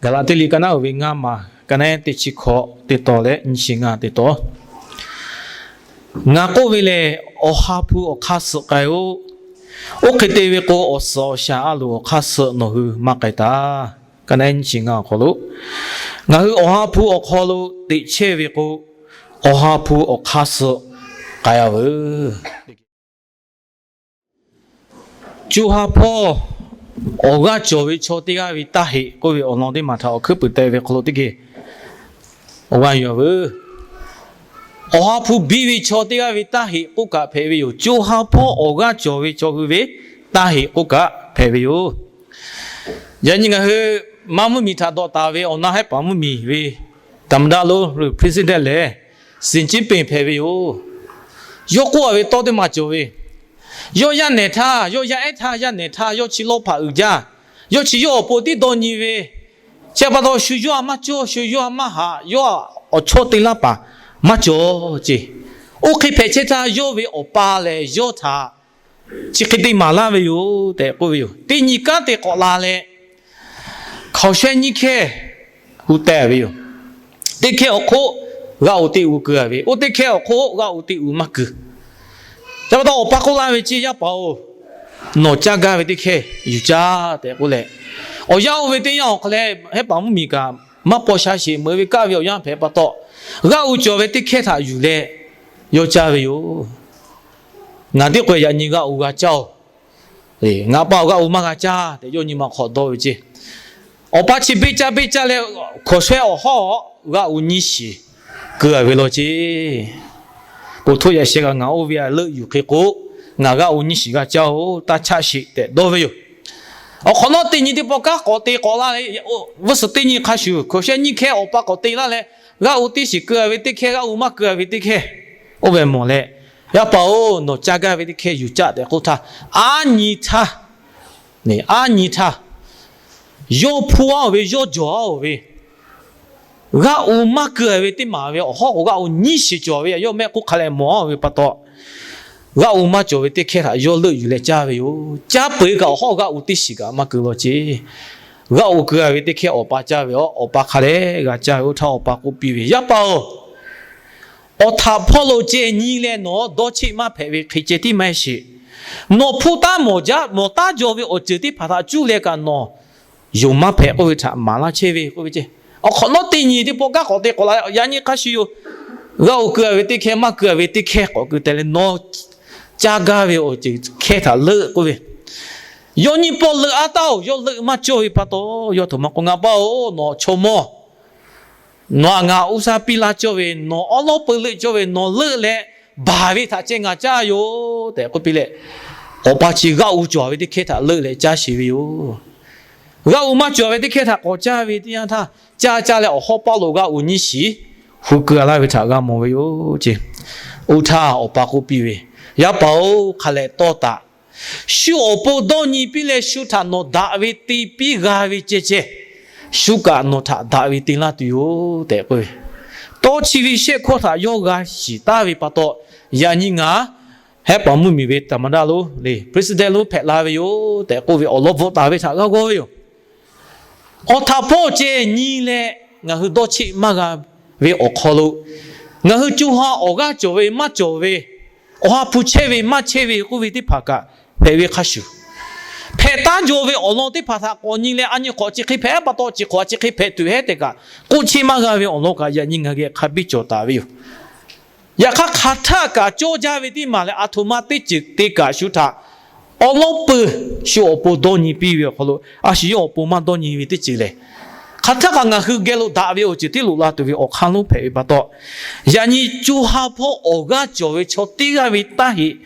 Gaˍlaˍtiˆ liꞈ ka naˉ uiˍ ve ngaˇ maˬ, ka naˉ teˇ chi hkawꞈ teˇ taw leh nyiˇ chi ngaˇ teˇ taw. Ngaˬ k'oˆ ve lehˬ, Awˬ ha hpu awˬ hk'aˇ suh k'ai-oˆ. Oˇ hk'e te ve k'o, awˬ suhˍ awˬ shaˍ a loˍ awˬ hk'aˇ suh nawˬ hui maˇ k'ai taˍ. Ka naˉ nyiˇ chi ngaˇ awˬ hk'aw lo, ngaˬ hui Awˬ ha hpu awˬ hk'aw lo teꞈ chehˇ ve k'o, Awˬ ha hpu awˬ hk'aˇ suh k'ai-a veuˬ. Co ha hpawˇ awˬ g'aˇ cawˬ ve chaw teˇ g'aˇ ve taˇ heꞈ k'oˆ ve awˬ lawn teˇ maˬ htaꞈ awˬ hkuiˉ puiˍ teh ve hk'aw lo teˇ geh awˬ g'aˇ yuˬ-a veuˬ. Awˬ ha hpu biˇ ve chaw teˇ g'aˇ ve taˇ heꞈ k'oˆ kaꞈ hpehꞈ ve yoˬ. Co ha hpawˇ awˬ g'aˇ cawˬ ve chaw hui ve taˇ heꞈ k'oˆ kaꞈ hpehꞈ ve yoˬ. Yaꞈ nyi ngaˬ hui maˇ mvuhˇ miˬ htaꞈ dawꞈ taˍ ve awˬ na hehˉ paˍ mvuhˇ miˬ ve သမ္မတ lo, president lehˬ, Xi Jinping hpehꞈ ve yoˬ. Yawˇ k'oˆ-a ve tawˇ teˇ maˬ cawˬ ve, yawˇ yaˇ nehˬ htaˇ, yawˇ yaˇ ehˉ htaˇ yaˇ nehˬ htaˇ yawˇ chi lawˇ hpaꞈ uiˍ jaˇ. Yawˇ chi yawˇ awˬ pon tiˉ dawˇ nyi ve, chi pa taw shu yawˇ-a maˇ cawˇ, shu yawˇ-a maˇ haꞈ, yawˇ awˬ chawˇ te laˇ paˍ maˇ cawˬ ce. Oˇ hk'e hpehꞈ chehˇ htaˇ, yawˇ ve awˬ pa lehˬ yawˇ htaꞈ chi hk'e te maˍ laˇ ve yoˬ tehꞈ k'oˆ ve yoˬ. Teˇ nyi kanˉ te k'awꞈ la leh, hkaoˍ shehˆ nyiˇ hkehˇ hu teh ve yoˬ. Teˇ hkehˇ awˬ hk'oˆ g'aˇ oˬ teˇ uiˍ keu-a ve, oˇ teˇ hkehˇ awˬ hk'oˆ g'aˇ oˬ teˇ uiˍ maˇ keu. Chi pa taw awˬ pa k'oˆ laˇ ve, Ceˇ yaˇ paˍ-oˬ, nawˬ caˇ gaˇ ve teˇ hkehˇ yuˬ caˇ tehꞈ k'oˆ leh, awˬ yanˇ oˇ ve teˇ yanˇ awˬ hk'a leh hehˉ paˍ mvuhˇ miˬ kaꞈ maˇ paw sha sheˍ, meuꞈ ve kaˇ ve awˬ yanˇ hpehꞈ pa taw, g'aˇ oˬ cawˬ ve teˇ hkehˇ htaꞈ yuˬ leh yawˇ caˇ ve yoˬ. Ngaˬ teˇ k'o yaꞈ nyi g'aˇ oˬ g'a caˇ-oˬ. Ngaˬ pa-oˬ, g'aˇ oˬ maˇ g'a caˇ tehꞈ yawˇ nyi ma hk'awꞈ dawˇ ve ceˇ. Awˬ pa chi beˇ caˇ beˇ caˇ leh, hkaoˍ shehˆ awˬ hawˉ g'aˇ oˬ nyiˇ shiˍ keu-a ve law ceˇ. Ponˬ htoˇ yaꞈ sheh kaꞈ ngaˬ oˇ ve a leuˆ yuˬ hk'e k'o, ngaˬ g'aˇ oˬ nyiˇ shiˍ g'a caˇ-oˬ, taˇ chaˆ sheˍ tehꞈ dawˇ ve yoˬ. Awˬ hk'awꞈ nawˉ teˇ nyi teˇ pawˆ kanˉ k'awꞈ te k'awꞈ la leh, vuhˇ suhˍ teˇ nyi hk'a shuˍ hkaoˍ shehˆ nyiˇ hkehˇ awˬ pa k'awꞈ te laˇ leh, g'aˇ oˬ teˇ shiˍ keu-a ve teˇ hkehˇ, g'aˇ oˬ maˇ keu-a ve teˇ hkehˇ, oˇ ve mawˬ leh, Yaˇ paˍ-oˬ, nawˬ caˇ gaˇ ve teˇ hkehˇ yuˬ caˇ tehꞈ k'oˆ htaˇ, aˉ nyi htaˇ, aˉ nyi htaˇ, yawˇ hpu-a-oˬ ve, yawˇ jawˬ-a-oˬ ve, g'aˇ oˬ maˇ keu-a ve teˇ maˬ ve awˬ hawˉ k'o g'aˇ oˬ nyiˇ shiˍ cawˬ ve, yawˇ mehˆ k'oˆ hk'a leh mawˬ-a ve pa taw, g'aˇ oˬ maˇ cawˬ ve teˇ hkehˇ htaꞈ yawˇ leuˆ yuˬ leh caˇ ve yoˬ. Caˇ peuˬ kaꞈ awˬ hawˉ g'aˇ oˬ teˇ shiˍ kaꞈ maˇ keu law ceˇ. G'aˇ oˬ keu-a ve teˇ hkehˇ awˬ pa caˇ ve, awˬ pa hk'a leh g'a caˇ ve. Oˇ htaˇ awˬ pa k'oˆ piˇ ve, Yaˇ paˍ-oˬ, awˬ htaꞈ hpawˇ lo ceh nyi leh nawˬ dawˇ cheˆ maˇ hpehꞈ ve hk'e ceh tiˉ maˇ heˆ sheˍ. Nawˬ hpu taˇ mawˬ jaˇ, nawˬ taˇ jaw ve awˬ ceuˬ teˇ hpaˍ htaꞈ cuˇ leh kaꞈ nawˬ yonˍ maˇ hpehꞈ k'oˆ ve htaꞈ maˍ laˇ chehˇ ve k'oˆ ve ceˇ. Awˬ hk'awꞈ nawˉ teˇ nyi teˇ pawˆ kanˉ k'awꞈ te k'awꞈ la, yaꞈ nyi hk'a shuˍ yoˬ. G'aˇ oˬ keu-a ve teˇ hkehˇ, maˇ keu-a ve teˇ hkehˇ k'awꞈ keu teh leh, nawˬ caˇ gaˇ ve awˬ ceuˬ hkehˇ htaꞈ leuˆ k'oˆ ve, yawˇ nyiˇ pawˆ leuˆ-a taˇ-oˬ. Yawˇ leuˆ maˇ cawˇ ve pa taw, yawˇ htaꞈ maˇ k'oˆ, Ngaˬ pa-oˬ, nawˬ chaw mawˇ, nawˬ-aꞈ ngaˬ uˉ saˉ piˇ laˇ cawˇ ve, nawˬ awˉ lawˉ peu leuˆ cawˇ ve, nawˬ leuˆ leh baˬ ve htaꞈ ceh ngaˬ caˇ yoˬ tehꞈ k'oˆ piˇ leh, awˬ pa chi g'aˇ oˬ cawˬ ve teˇ hkehˇ htaꞈ leuˆ leh caˇ sheˍ ve yoˬ. G'aˇ oˬ maˇ cawˬ ve teˇ hkehˇ htaꞈ k'awꞈ caˇ ve teˇ yanˇ htaˇ, caˇ caˇ leh awˬ hawˉ paˇ lo g'aˇ oˬ nyiˇ shiˍ hu keu-a laˇ ve htaꞈ g'a mawˬ ve yoˬ ceˇ. Oˇ htaˇ awˬ pa k'oˆ piˇ ve, Yaˇ paˍ-oˬ, hk'a leh tawˇ taꞈ. Shu awˬ pon dawˇ nyi piˇ leh shu htaꞈ nawˬ daꞈ ve te piˇ g'a ve ceh ceh, shu kaꞈ nawˬ htaꞈ daꞈ ve te laˇ tuˬ yoˬ tehꞈ k'oˆ ve, tawˇ chi ve shehˆ hkawˇ htaꞈ yawˇ g'a shiˍ taˍ ve pa taw, yaꞈ nyi ngaˬ hehˉ paˍ mvuhˇ miˬ ve သမ္မတ lonˉ le, president lonˉ hpehꞈ la ve yoˬ tehꞈ k'oˆ ve awˬ lawn bvuhꞈ taˍ ve htaꞈ g'a g'awˇ ve yoˬ. Awˬ htaꞈ hpawˇ ceh nyi leh ngaˬ hui dawˇ cheˆ maˇ g'a ve awˬ hk'aw lo, ngaˬ hui co ha awˬ g'aˇ cawˬ ve maˇ cawˬ ve, awˬ ha hpu chehˇ ve maˇ chehˇ ve k'oˆ ve teˇ hpaˍ kaꞈ hpehꞈ ve hk'a shuˍ, hpehꞈ taˉ jaw ve awˬ lawn teˇ hpaˍ htaꞈ k'awꞈ nyi leh, a nyi hk'awꞈ chi hk'e hpehꞈ pa taw, chi hk'awꞈ chi hk'e hpehꞈ tuˬ hehˉ tehꞈ kaꞈ k'oˆ cheˆ maˇ g'a ve awˬ lawn kaꞈ yaꞈ nyi ngaˬ geh hk'a biˇ cawˬ taˍ ve yoˬ. Yaꞈ hk'aˇ, hk'aˬ htaˆ kaꞈ cawˇ jaˇ ve teˇ maˬ leh a htoꞈ ma teˇ ceuˬ te kaꞈ shu htaꞈ awˉ lawˉ peuˬ shu awˬ pon dawˇ nyi piˇ ve awˬ hk'aw lo, a shu yawˇ awˬ pon maˇ dawˇ nyi ve teˇ ceuˬ lehˬ, hk'aˬ htaˆ kaꞈ ngaˬ hui geh lo daꞈ ve awˬ ceuˬ tiˉ loꞈ la tuˬ ve awˬ hk'aˇ lonˉ hpehꞈ ve pa taw, yaꞈ nyi co ha hpawˇ awˬ g'aˇ cawˬ ve chaw teˇ g'aˇ ve taˇ heꞈ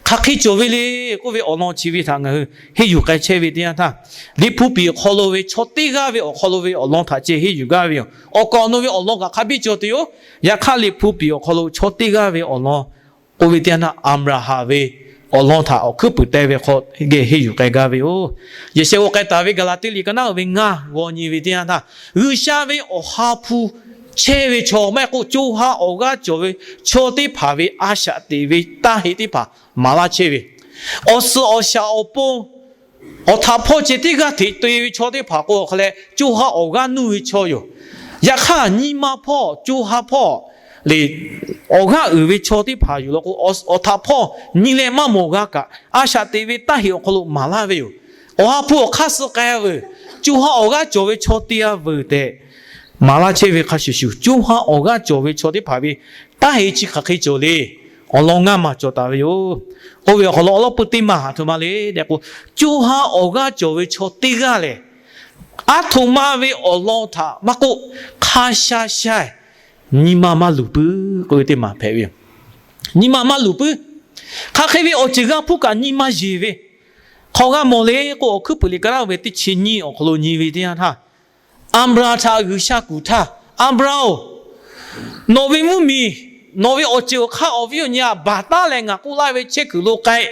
hk'aˬ hk'e cawˬ ve le k'oˆ ve awˬ lawn chi ve htaꞈ ngaˬ hui henˇ yuˬ k'ai chehˇ ve teˇ yanˇ htaˇ, Liꞈ hpu piˍ awˬ hk'aw lo ve chaw teˇ g'aˇ ve awˬ hk'aw lo ve awˬ lawn htaꞈ ceh henˇ yuˬ gaˇ ve yoˬ. Awˬ kaˍ awˬ nu ve awˬ lawn kaꞈ hk'a biˇ cawˬ tuˬ yoˬ. Yaꞈ hk'aˇ, Liꞈ hpu piˍ awˬ hk'aw lo chaw teˇ g'aˇ ve awˬ lawn k'oˆ ve teˇ yanˇ htaˇ, Aˍbraˍhanˍ ve awˬ lawn htaꞈ awˬ hkuiˉ puiˍ teh ve hk'aw geh henˇ yuˬ k'ai gaˇ ve yoˬ. Yehˬ shehˍ g'aw k'ai taˍ ve Gaˍlaˍtiˆ liꞈ ka naˉ uiˍ ve ngaˇ g'aw nyi ve teˇ yanˇ htaˇ, G'uiˬsha ve awˬ ha hpu chehˇ ve chaw maˇ heˆ k'o, co ha awˬ g'aˇ cawˬ ve chaw teˇ hpaˍ ve a shaꞈ teꞈ ve taˇ heꞈ teˇ hpaˍ maˍ laˇ chehˇ ve, awˬ suhˍ awˬ shaˍ awˬ pon Awˬ htaꞈ hpawˇ ceh teˇ g'aˇ hteꞈ te ve chaw teˇ hpaˍ k'o, hk'a leh co ha awˬ g'aˇ nuˇ ve chaw yoˬ. Yaꞈ hk'aˇ, nyi ma hpawˇ co ha hpawˇ le, awˬ g'aˇ uiˍ ve chaw teˇ hpaˍ yoˬ law k'o, awˬ htaꞈ hpawˇ nyi leh maˇ mawˬ g'a kaꞈ, a shaꞈ teꞈ ve taˇ heꞈ awˬ hk'aw lo maˍ laˇ ve yoˬ. Awˬ ha hpu awˬ hk'aˇ suh k'ai veuˬ, co ha awˬ g'aˇ cawˬ ve chaw te a veuˬ tehꞈ maˍ laˇ chehˇ ve hk'a shuˍ shuˍ, co ha awˬ g'aˇ cawˬ ve chaw teˇ hpaˍ ve taˇ heꞈ chi hk'aˬ hk'e cawˬ le. Awˬ lawn ngaˇ maˬ cawˬ taˍ ve yoˬ. Oˇ ve awˬ hk'aw lo awˬ lawn pui teˇ maˬ haꞈ htoꞈ ma le tehꞈ k'o, co ha awˬ g'aˇ cawˬ ve chaw teˇ g'aˇ lehˬ, aˬ htoꞈ ma ve awˬ lawn htaꞈ maˇ k'oˆ, hk'a sha sha nyi ma maˇ luˬ puiˉ k'oˆ ve teˇ maˬ hpehꞈ ve yoˬ. Nyi ma maˇ luˬ puiˉ. Hk'aˬ hk'e ve awˬ ceuˬ g'a hpuˇ kaꞈ nyi ma yeˬ ve, hk'aw g'a mawˬ le k'o, Awˬ hkuiˉ puiˍ liꞈ ka naˉ ve teˇ chi nyiˇ awˬ hk'aw lo nyi ve teˇ yanˇ htaˇ, Aˍbraˍhanˍ htaꞈ G'uiˬsha kuˬ htaˇ, Aˍbraˍhanˍ-oˬ, nawˬ ve mvuhˇmiˬ, nawˬ ve awˬ ceuˬ awˬ hk'aˇ awˬ viˉ awˬ nyi htaꞈ baˬ taˉ leh ngaˬ k'oˆ laˇ ve chehˇ kuiˬ lo k'ai.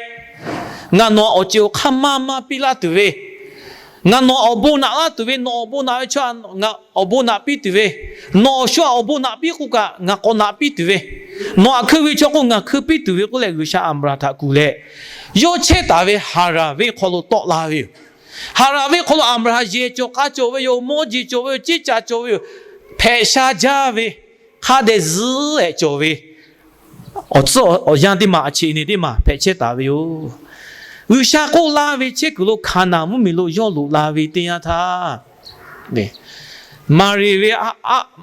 Ngaˬ nawˬ awˬ ceuˬ awˬ hk'aˇ maˇ maˇ piˇ laˇ tuˬ ve, ngaˬ nawˬ awˬ bon naꞈ laˇ tuˬ ve, nawˬ awˬ bon naꞈ ve chaw ngaˬ awˬ bon naꞈ piˇ tuˬ ve, nawˬ awˬ shu awˬ bon naꞈ piˇ k'oˆ kaꞈ ngaˬ k'awꞈ naꞈ piˇ tuˬ ve, nawˬ aꞈ hkui ve chaw k'o ngaˬ hkui piˇ tuˬ ve k'oˆ leh, G'uiˬsha Aˍbraˍhanˍ htaꞈ kuˬ leh, yawˇ chehˇ taˍ ve Haˍranˍ venˇ hk'aw lo tawˆ la ve yoˬ. Haˍranˍ venˇ hk'aw lo Aˍbraˍhanˍ yehˬ cawˬ k'a cawˬ ve yoˬ. Mawˇ jeˬ cawˬ ve yoˬ. Ceˇ caˬ cawˬ ve yoˬ. Hpehꞈ sha jaˇ ve, hk'a dehꞈ zuhˆ ehˍ cawˬ ve awˬ tcuhˉ awˬ yanˇ teˇ maˬ, aˬ cheꞈ neˬ teˇ maˬ hpehꞈ chehˇ taˍ ve yoˬ. G'uiˬsha k'oˆ laˇ ve chehˇ kuiˬ lo Hkaˍnanˍ mvuhˇmiˬ lo yawˇ loꞈ la ve teˇ yanˇ htaˇ, Maˍriˍ ve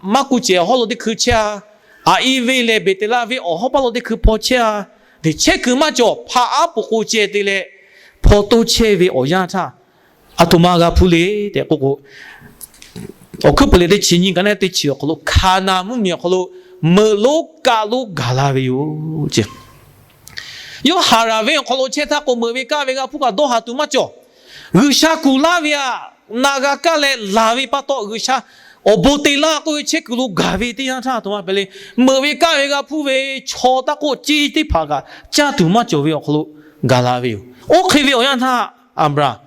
maˇ kuˬ cehˬ awˬ hawˉ lo teˇ hkui chehˇ a, Aˍiˍ venˇ leh Beˍteˍlaˆ venˇ awˬ hawˉ paˇ lo teˇ hkui hpaw chehˇ a, chehˇ kuiˬ maˇ cawˬ, hpaꞈ aˉ poꞈ k'o ceh te leh hpaw toˇ chehˇ ve awˬ yanˇ htaˇ, aˬ htoꞈ ma g'a hpuˇ le tehꞈ k'oˆ k'o, Awˬ hkuiˉ puiˍ liꞈ teˇ chi nyiˇ ka naˉ teˇ chi awˬ hk'aw lo Hkaˍnanˍ mvuhˇmiˬ awˬ hk'aw lo meuꞈ lonˉ kaˆ lonˉ gaˬ la ve yoˬ. Yawˇ Haˍranˍ venˇ awˬ hk'aw lo chehˇ htaˇ k'o, meuꞈ ve kaˆ ve g'a hpuˇ kaꞈ dawˇ haˍ tuˬ maˇ cawˬ. G'uiˬsha kuˬ laˇ ve aꞈ na g'a kaˇ leh laˬ ve pa taw, G'uiˬsha awˬ bon te laˇ k'oˆ ve chehˇ kuiˬ lo gaˬ ve teˇ yanˇ htaˇ, aˬ htoꞈ ma hpehꞈ le, meuꞈ ve kaˆ ve g'a hpuˇ ve chaw taˇ k'oˆ, ceˇ teˇ hpaˍ kaꞈ caˇ tuˬ maˇ cawˬ ve awˬ hk'aw lo gaˬ la ve yoˬ. Oˇ hk'e ve awˬ yanˇ htaˇ, Aˍbraˍhanˍ,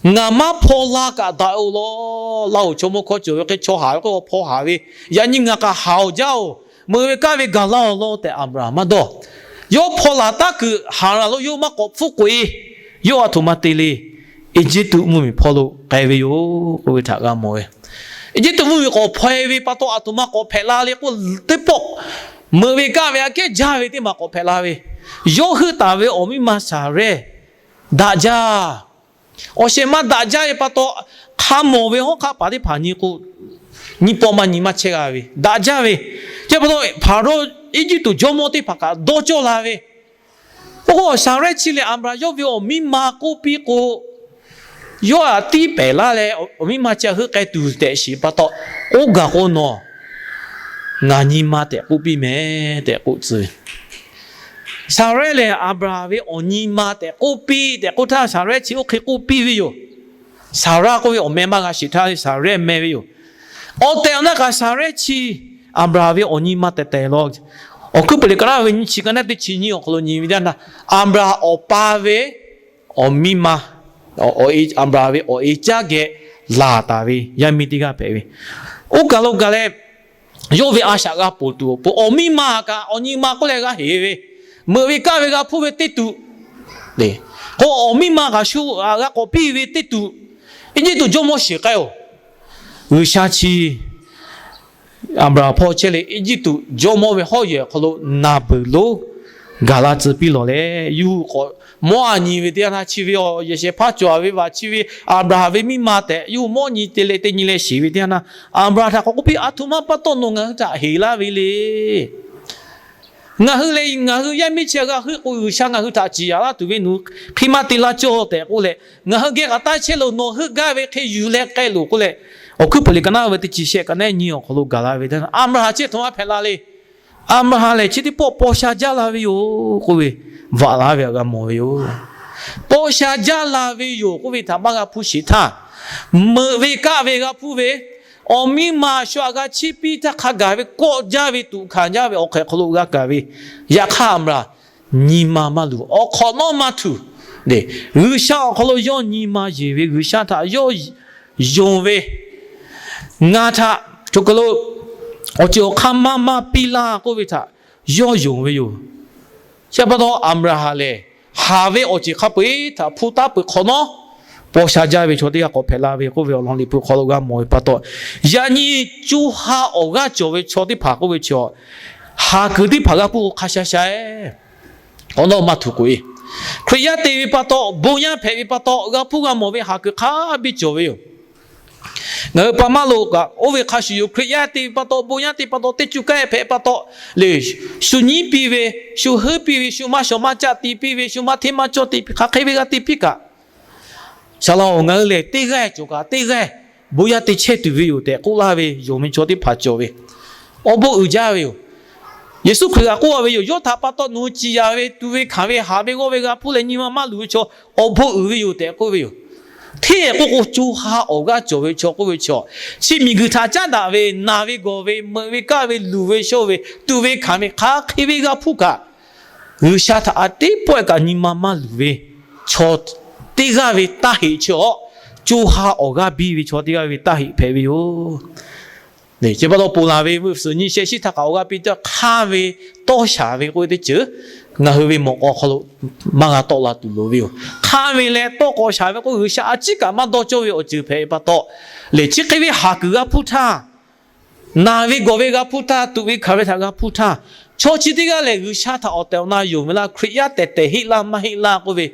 ngaˬ maˇ hpaw la kaꞈ daꞈ-oˬ law. Laˇ-oˬ, chaw mawˇ hkawˇ cawˬ ve hk'e chaw haˍ ve k'o, hpaw haˍ ve, yaꞈ nyi ngaˬ k'aꞈ haˍ-oˬ jaˇ-oˬ, meuꞈ ve kaˆ ve gaˬ laˇ-oˬ law tehꞈ Aˍbraˍhanˍ maˇ dawˇ. Yawˇ hpaw laˬ taˉ kuiˬ Haˍranˍ lo yawˇ maˇ k'awꞈ hpfuhˆ k'oꞈ-e. Yawˇ aˬ htoꞈ ma te le, Eˇjiˇtuꞈ mvuhˇmiˬ hpawˇ lo k'ai ve yoˬ k'oˆ ve htaꞈ g'a mawˬ ve. Eˇjiˇtuꞈ mvuhˇmiˬ k'awꞈ hpaw-e ve pa taw, aˬ htoꞈ ma k'awꞈ hpehꞈ la le k'o, teˇ pawˆ meuꞈ ve kaˆ ve aꞈ kehˉ jaˇ ve teˇ maˬ k'awꞈ hpehꞈ la ve. Yawˇ heuˆ taˍ ve awˬ miˇ ma Saˍrehˇ daꞈ jaˇ. Awˬ shehˍ ma daꞈ jaˇ ve pa taw, hk'a mawˬ ve hawˉ hk'aˆ paˍ teˇ hpaˍ nyi k'o, nyiˇ pawˆ maˇ nyi maˇ chehˇ g'a ve, daꞈ jaˇ ve. Chi pa taw, Hpaˍrawˇ Eˇjiˇtuꞈ jawˇmawˇ teˇ hpaˍ kaꞈ dawˇ cawˇ la ve. Oˇ k'o, Saˍrehˇ chi lehˬ, Aˍbraˍhanˍ yawˇ ve awˬ miˇ ma k'oˆ piˇ k'o, yawˇ aꞈ tiˉ pehˍ laˇ leh, awˬ miˇ ma chi htaꞈ heuˆ k'ai tuˬ tehꞈ shiˍ pa taw, oˇ gaˬ k'o nawˬ ngaˬ nyi ma tehꞈ k'oˆ piˇ mehˍ tehꞈ k'oˆ tcuh ve. Saˍrehˇ lehˬ, Aˍbraˍhanˍ ve awˬ nyi ma tehꞈ k'oˆ piˇ tehꞈ k'oˆ htaˇ, Saˍrehˇ chi oˇ hk'e k'oˆ piˇ ve yoˬ. Saˍraˇ k'oˆ ve awˬ meh maˇ g'a shiˍ htaˇ, Saˍrehˇ meh ve yoˬ. Awˬ tehˬ awˬ na kaꞈ Saˍrehˇ chi Aˍbraˍhanˍ ve awˬ nyi ma tehˬ tehˬ law. Awˬ hkuiˉ puiˍ liꞈ ka naˉ ve nyiˇ chi ka naˉ teˇ chi nyiˇ awˬ hk'aw lo nyi ve teˇ yanˇ, Aˍbraˍhanˍ awˬ pa ve awˬ miˇ ma, Aˍbraˍhanˍ ve awˬ e caˉ geh laˬ taˍ ve yaˇ miˇ teˇ g'aˇ hpehꞈ ve. Oˇ kaˬ lo gaˬ leh, yawˇ ve a shaꞈ g'a ponˬ tuˬ awˬ pon, awˬ miˇ ma kaꞈ awˬ nyi ma k'oˆ leh g'a heˍ ve, meuꞈ ve kaˆ ve g'a hpuˇ ve teˇ tuꞈ, k'o awˬ miˇ ma kaꞈ shu g'a k'awꞈ piˇ ve teˇ tuꞈ, Eˇjiˇtuꞈ jawˇmawˇ shiˍ k'ai-oˬ. G'uiˬsha chi Aˍbraˍhanˍ hpawˇ chehˇ leh, Eˇjiˇtuꞈ jawˇmawˇ ve hawˉ yehˬ awˬ hk'aw lo naˬ beuˬ lonˉ gaˬ la tcuh piˇ lawˬ leh, yuˬ k'awꞈ mawˇ a nyi ve teˇ yanˇ htaˇ, chi ve awˬ yehˬ shehˍ hpaˇ cawˬ ve vaˬ chi ve Aˍbraˍhanˍ ve miˇ ma tehꞈ yuˬ mawˇ nyi te leh teˇ nyi leh shiˍ ve teˇ yanˇ htaˇ, Aˍbraˍhanˍ htaꞈ k'awꞈ k'oˆ piˇ, Aˬ htoꞈ ma pa taw nawˬ ngaˬ hui htaꞈ heˍ laˇ ve le. Ngaˬ hui lehˬ, ngaˬ hui yaˇ miˇ chi g'a heuˆ k'o, G'uiˬsha ngaˬ hui htaꞈ ciˍ yaˍ laˇ tuˬ ve nawˬ hk'e maˇ te laˇ cawˇ tehꞈ k'oˆ leh, ngaˬ hui geh k'aꞈ taˇ chehˇ loˬ, nawˬ heuˆ gaˇ ve hk'e yuˬ leh k'ai loˬ k'oˆ leh, Awˬ hkuiˉ puiˍ liꞈ ka naˉ ve teˇ chi shehˆ ka naˉ nyi awˬ hk'aw lo gaˬ la ve teˇ yanˇ, Aˍbraˍhanˍ chi aˬ htoꞈ ma hpehꞈ la le. Aˍbraˍhanˍ lehˬ, chi teˇ pawˆ paw sha jaˇ la ve yoˬ k'oˆ ve, vaꞈ la ve g'a mawˬ ve yoˬ. Paw sha jaˇ la ve yoˬ k'oˆ ve htaꞈ maˇ g'a hpuˇ sheˍ htaˇ, meuꞈ ve kaˆ ve g'a hpuˇ ve, awˬ miˇ ma shu aꞈ g'a chiˇ piˇ htaˇ hk'a gaˬ ve kawˆ jaˇ ve tuꞈ hkanˍ jaˇ ve awˬ hk'e hk'aw lo g'a kaˬ ve, yaꞈ hk'aˇ Aˍbraˍhanˍ nyi ma maˇ luˬ, awˬ hk'awꞈ nawˉ maˇ htuꞈ. G'uiˬsha awˬ hk'aw lo yawˇ nyi ma yeˬ ve, G'uiˬsha htaꞈ yawˇ yonˍ ve, ngaˬ htaꞈ choˬ kaˬ lo awˬ ceuˬ awˬ hk'aˇ maˇ maˇ piˇ laˇ k'oˆ ve htaꞈ yawˇ yonˍ ve yoˬ. Chi pa taw Aˍbraˍhanˍ lehˬ, haˍ ve awˬ ceuˬ hk'a peu-eˬ htaꞈ hpu taˉ peuˬ hk'awꞈ nawˉ, paw sha jaˇ ve chaw teˇ g'aˇ k'awꞈ hpehꞈ la ve k'oˆ ve awˬ lawn Liꞈ hpu hk'aw lo g'a mawˬ ve pa taw, yaꞈ nyi co ha awˬ g'aˇ cawˬ ve chaw teˇ hpaˍ k'oˆ ve chi, haˍ kuiˬ teˇ hpaˍ g'a hpuˇ k'o hk'a sha sha e. Awˬ nawˇ maˇ htuꞈ k'oꞈ e. Hkriꞈ yaˇ te ve pa taw, bon yaˇ hpehꞈ ve pa taw, g'a hpuˇ g'a mawˬ ve haˍ kuiˬ hk'a biˇ cawˬ ve yoˬ. Ngaˬ hui pa maˇ lo kaꞈ oˇ ve hk'a shuˍ yoˬ. Hkriꞈ yaˇ te ve pa taw, bon yaˇ te pa taw, teˇ cuˇ kaˇ hpehꞈ pa taw, le, shu nyiˉ piˇ ve, shu heuˉ piˇ ve, shu maˇ shawˍ maˇ caˆ te piˇ ve, shu maˇ hteˇ maˇ cawˇ te piˇ, hk'aˬ hk'e ve g'a te piˇ kaꞈ, Saˍ laꞈ-oˬ, ngaˬ hui lehˬ teˇ g'aˇ cawˬ kaꞈ teˇ g'aˇ bon yaˇ te chehˇ tuˬ ve yoˬ tehꞈ k'oˆ laˇ ve yonˍ ve chaw teˇ hpaˍ cawˬ ve, awˬ bon uiˍ jaˇ ve yoˬ. Yeˍsuˆ Hkriꞈ g'a k'oˆ ve yoˬ. Yawˇ htaꞈ pa taw nawˬ hui ciˍ yanˍ ve, tuꞈ ve hkanˍ ve, haˍ ve g'awˇ ve g'a hpuˇ leh nyi ma maˇ luˬ ve chaw, awˬ bon uiˍ ve yoˬ tehꞈ k'oˆ ve yoˬ. Hteˇ k'oˆ k'o, co ha awˬ g'aˇ cawˬ ve chaw k'oˆ ve chaw, chi miˬguiˬ htaꞈ caˉ daꞈ ve, naˬ ve gawˬ ve, meuꞈ ve kaˇ ve, luˬ ve shawˇ ve, tuꞈ ve hkanˍ ve, hk'aˬ hk'e ve g'a hpuˇ kaꞈ, G'uiˬsha htaꞈ a teˇ pawehˇ kaꞈ nyi ma maˇ luˬ ve chaw teˇ g'aˇ ve taˇ heꞈ chi awˬ, co ha awˬ g'aˇ biˇ ve chaw teˇ g'aˇ ve taˇ heꞈ hpehꞈ ve yoˬ. Chi pa taw ponˬ laˬ ve veuꞈ suhˍ nyi sheh shiˉ htaˇ kaꞈ awˬ g'aˇ piˇ teˇ hk'aˇ ve tawˇ shaˍ ve k'oˆ ve teˇ ceuˬ ngaˬ hui ve mawꞈ k'aw hk'aw lo maˇ g'a tawˆ la tuˬ loˍ ve yoˬ. Hk'aˇ ve leh tawˇ k'awꞈ shaˍ ve k'o, G'uiˬsha a ciˉ kaꞈ maˇ dawˇ cawˇ ve awˬ ceuˬ hpehꞈ ve pa taw, lehˬ chi hk'e ve haˍ kuiˬ g'a hpuˇ htaˇ, naˬ ve gawˬ ve g'a hpuˇ htaˇ, tuꞈ ve hkanˍ ve htaꞈ g'a hpuˇ htaˇ, chaw chi teˇ g'aˇ lehˬ G'uiˬsha htaꞈ awˬ tehˬ awˬ na yonˍ ve laˇ, Hkriꞈ yaˇ tehˬ tehˬ heˆ laˇ maˇ heˆ laˇ k'oˆ ve,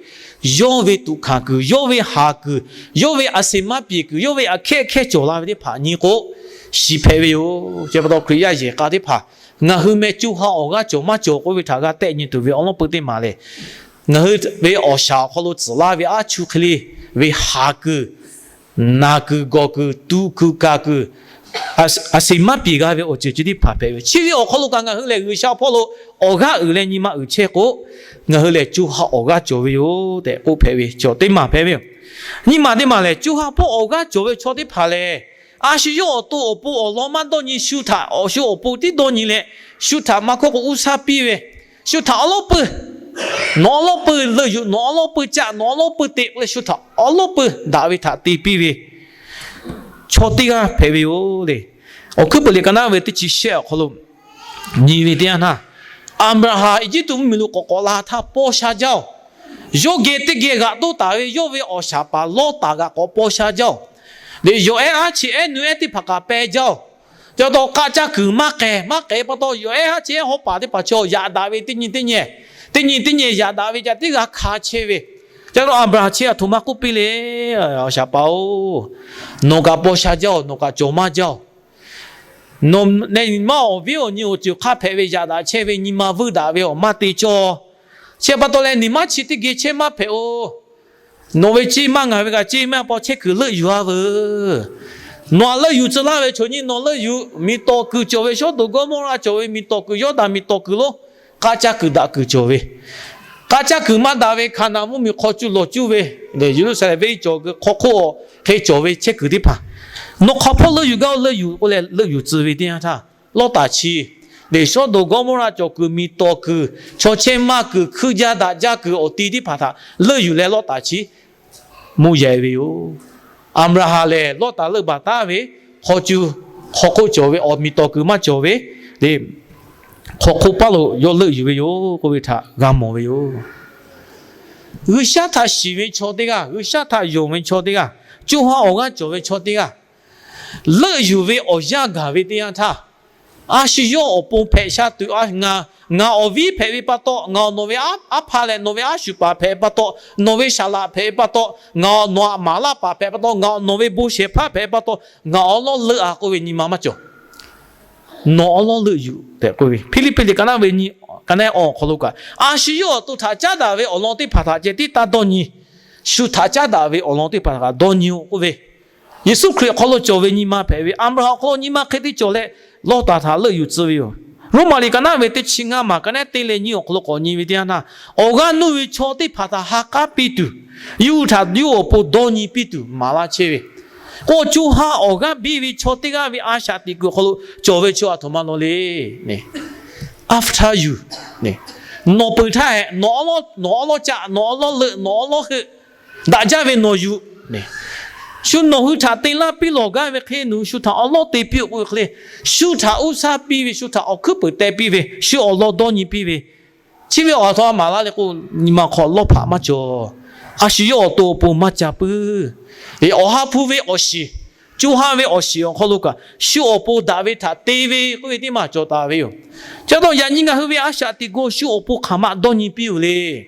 yawˇ ve tuꞈ hkanˍ kuiˬ, yawˇ ve haˍ kuiˬ, yawˇ ve a seˍ maˇ piˍ kuiˬ, yawˇ ve aꞈ hkehˇ hkehˇ cawˬ la ve teˇ hpaˍ nyi k'o, shiˍ hpehꞈ ve yoˬ. Chi pa taw Hkriꞈ yaˇ yehˬ k'a teˇ hpaˍ ngaˬ hui meh co ha awˬ g'aˇ cawˬ maˇ cawˬ k'oˆ ve htaꞈ g'a tehˆ nyi tuˬ ve awˬ lawˉ peu teˇ maˬ lehˬ, ngaˬ hui ve awˬ shaˍ awˬ hk'aw lo tcuhˍ laˇ ve aˉ chuˇ hk'e le ve haˍ kuiˬ, naˬ kuiˬ, gawˬ kuiˬ, tuꞈ kuiˬ, kaˬ kuiˬ, a seˍ maˇ piˍ g'a ve awˬ ceuˬ chi teˇ hpaˍ hpehꞈ ve. Chi ve awˬ hk'aw lo kaꞈ ngaˬ hui lehˬ G'uiˬsha hpawˇ lo awˬ g'aˇ uiˍ leh nyi ma uiˍ chehˇ k'o, ngaˬ hui lehˬ co ha awˬ g'aˇ cawˬ ve yoˬ tehꞈ k'oˆ hpehꞈ ve chaw teˇ maˬ hpehꞈ ve yoˬ. Nyiˇ maˬ teˇ maˬ lehˬ, co ha hpawˇ awˬ g'aˇ cawˬ ve chaw teˇ hpaˍ lehˬ, a shu yawˇ awˬ to awˬ pon awˬ lawn maˇ dawˇ nyi, shu htaꞈ awˬ shu awˬ pon tiˉ dawˇ nyi leh, shu htaꞈ maˇ hkawˇ k'o uˉ shaˉ piˇ ve, shu htaꞈ awˉ lawˉ peuˇ, nawˬ awˉ lawˉ peuˇ leuˆ yuˬ, nawˬ awˉ lawˉ peuˇ caˆ, nawˬ awˉ lawˉ peuˇ te k'oˆ leh shu htaꞈ awˉ lawˉ peuˇ daꞈ ve htaꞈ te piˇ ve chaw teˇ g'aˇ hpehꞈ ve yoˬ le. Awˬ hkuiˉ peuˬ liꞈ ka naˉ ve teˇ chi shehˆ awˬ hk'aw lo nyi ve teˇ yanˇ htaˇ, Aˍbraˍhanˍ Eˇjiˇtuꞈ mvuhˇmiˬ lo k'awꞈ k'awꞈ la htaˇ paw sha jaˇ-oˬ, yawˇ geh teˇ geh g'aꞈ toˇ taˍ ve yawˇ ve awˬ shaˍ paˍ Lawˇtaˍ g'aꞈ k'awꞈ paw sha jaˇ-oˬ, leh yawˬ ehˉ haˉ chi ehˉ nu ehˉ teˇ hpaˍ kaꞈ peh jaˇ-oˬ. Chi pa taw k'aˆ caˇ kuiˬ maˇ k'ehˬ, maˇ k'ehˬ pa taw yawˬ ehˉ haˉ chi ehˉ hawˉ paˍ teˇ hpaˍ chaw yaꞈ daꞈ ve teˇ nyi teˇ nyi, teˇ nyi teˇ nyi yaꞈ daꞈ ve ca tiˉ g'a hkanˍ chehˇ ve. Chi pa taw Aˍbraˍhanˍ chi aˬ htoꞈ ma k'oˆ piˇ le, Awˬ shaˍ paˍ-oˬ, nawˬ kaꞈ paw sha jaˇ-oˬ, nawˬ kaꞈ cawˬ maˇ jaˇ-oˬ. Nawˬ nehˬ maˇ awˬ viˉ awˬ nyi awˬ ceuˬ hk'aˇ hpehꞈ ve yaꞈ daꞈ chehˇ ve nyi ma vuiˇ daꞈ ve awˬ maˇ te cawˇ. Chi pa taw leh nehˬ maˇ chi teˇ geh chehˇ maˇ hpehꞈ-oˬ. Nawˬ ve ceˇ maˇ ngaˬ ve kaꞈ ceˇ maˇ paw chehˇ kuiˬ leuˆ yuˬ-a veuˬ. Nawˬ aꞈ leuˆ yuˬ tcuh laˇ ve chaw nyi nawˬ leuˆ yuˬ. Miˬ tawˍ kuiˬ cawˬ ve, Sawˉdonˍ Gawˇmawˇraˆ cawˬ ve miˬ tawˍ kuiˬ, Yawˇdanˍ miˬ tawˍ kuiˬ lo k'aˆ caˇ kuiˬ daꞈ kuiˬ cawˬ ve, k'aˆ caˇ kuiˬ maˇ daꞈ ve Hkaˍnanˍ mvuhˇmiˬ hk'aw cuˇ lawˬ cuˇ ve, Yeˍruˆsaˍlehnˍ venˇ cawˬ kuiˬ hk'aw hk'oˆ hk'e cawˬ ve chehˇ kuiˬ teˇ hpaˍ, nawˬ hk'aˬ hpawˇ leuˆ yuˬ gaˇ-oˬ, leuˆ yuˬ k'oˆ leh leuˆ yuˬ tcuh ve teˇ yanˇ htaˇ, Lawˇtaˍ chi lehˬ Sawˉdonˍ Gawˇmawˇraˆ cawˬ kuiˬ, miˬ tawˍ kuiˬ, chaw chehˇ maˇ kuiˬ, hkuiˇ jaˇ daꞈ jaˇ kuiˬ awˬ ti teˇ hpaˍ htaꞈ leuˆ yuˬ leh Lawˇtaˍ chi mvuhˇ yehˬ ve yoˬ. Aˍbraˍhanˍ lehˬ Lawˇtaˍ leuˆ baˬ taˉ ve hk'aw cuˇ hk'aw hk'oˆ cawˬ ve awˬ miˬ tawˍ kuiˬ maˇ cawˬ ve le, hk'aw hk'oˆ paˉ lo yawˇ leuˆ yuˬ ve yoˬ k'oˆ ve htaꞈ g'a mawˬ ve yoˬ. G'uiˬsha htaꞈ shiˍ ve chaw teˇ g'aˇ, G'uiˬsha htaꞈ yonˍ ve chaw teˇ g'aˇ, co ha awˬ g'aˇ cawˬ ve chaw teˇ g'aˇ, leuˆ yuˬ ve awˬ yanˇ gaˬ ve teˇ yanˇ htaˇ, a shu yawˇ awˬ pon hpehꞈ sha tuˬ, ngaˬ awˬ viˉ hpehꞈ ve pa taw, ngaˬ nawˬ ve aˉ hpaˇ leh nawˬ ve aˉ shuˍ paˍ hpehꞈ pa taw, nawˬ ve saˍ laꞈ hpehꞈ pa taw, ngaˬ nawˬ aꞈ maˍ laˇ paˍ hpehꞈ pa taw, ngaˬ nawˬ ve bon shehˍ hpaˇ hpehꞈ pa taw, ngaˬ awˉ lawˉ leuˆ-a k'oˆ ve nyi ma maˇ cawˬ. Nawˬ awˉ lawˉ leuˆ yuˬ tehꞈ k'oˆ ve, Hpiˇliˇpiˆ liꞈ ka naˉ ve nyi, ka naˉ awˬ hk'aw lo kaꞈ, a shu yawˇ awˬ to htaꞈ caˉ daꞈ ve awˬ lawn teˇ hpaˍ htaꞈ ceh tiˉ taˇ dawˇ nyi. Shu htaꞈ caˉ daꞈ ve awˬ lawn teˇ hpaˍ htaꞈ dawˇ nyi-oˬ k'oˆ ve, Yeˍsuˆ Hkriꞈ awˬ hk'aw lo cawˬ ve nyi ma hpehꞈ ve, Aˍbraˍhanˍ awˬ hk'aw lo nyi ma hk'e te cawˬ leh, Lawˇtaˍ htaꞈ leuˆ yuˬ tcuh ve yoˬ. Roˉmaꞈ liꞈ ka naˉ ve teˇ chi ngaˇ maˬ ka naˉ te leh nyi awˬ hk'aw lo k'awꞈ nyi ve teˇ yanˇ htaˇ, awˬ g'aˇ nuˇ ve chaw teˇ hpaˍ htaꞈ ha k'aˉ piˇ tuˬ, yawˇ hui htaꞈ yawˇ awˬ pon dawˇ nyi piˇ tuˬ maˍ laˇ chehˇ ve, k'o co ha awˬ g'aˇ biˇ ve chaw teˇ g'aˇ ve a shaꞈ teꞈ kuiˬ awˬ hk'aw lo cawˬ ve chaw aˬ htoꞈ ma law le. After you, nawˬ peuˬ htaˇ hehꞈ, nawˬ awˉ lawˉ caˆ, nawˬ awˉ lawˉ leuˆ, nawˬ awˉ lawˉ heuˆ, daꞈ jaˇ ve nawˬ yuˬ. Shu nawˬ hui htaꞈ te laˇ piˇ lawˬ gaˇ ve hk'e, nawˬ hui shu htaꞈ awˉ lawˉ te piˇ-oˬ k'oˆ ve hk'e le. Shu htaꞈ uˉ shaˉ piˇ ve, shu htaꞈ awˬ hkuiˉ peuˍ teh piˇ ve, shu awˬ lawn dawˇ nyi piˇ ve, chi ve awˬ aˬ htoꞈ ma maˍ laˇ le k'o, nyi ma hk'aw lawˇ hpaꞈ maˇ cawˬ. A shu yawˇ awˬ to awˬ pon maˇ ca puiˉ. Awˬ ha hpu ve awˬ shiˍ, co ha ve awˬ shiˍ awˬ hk'aw lo kaꞈ shu awˬ pon daꞈ ve htaꞈ te ve k'oˆ ve teˇ maˬ cawˬ taˍ ve yoˬ. Chi pa taw yaꞈ nyi ngaˬ hui ve a shaꞈ teꞈ kuiˬ shu awˬ pon hk'aˬ ma dawˇ nyi piˇ-oˬ le.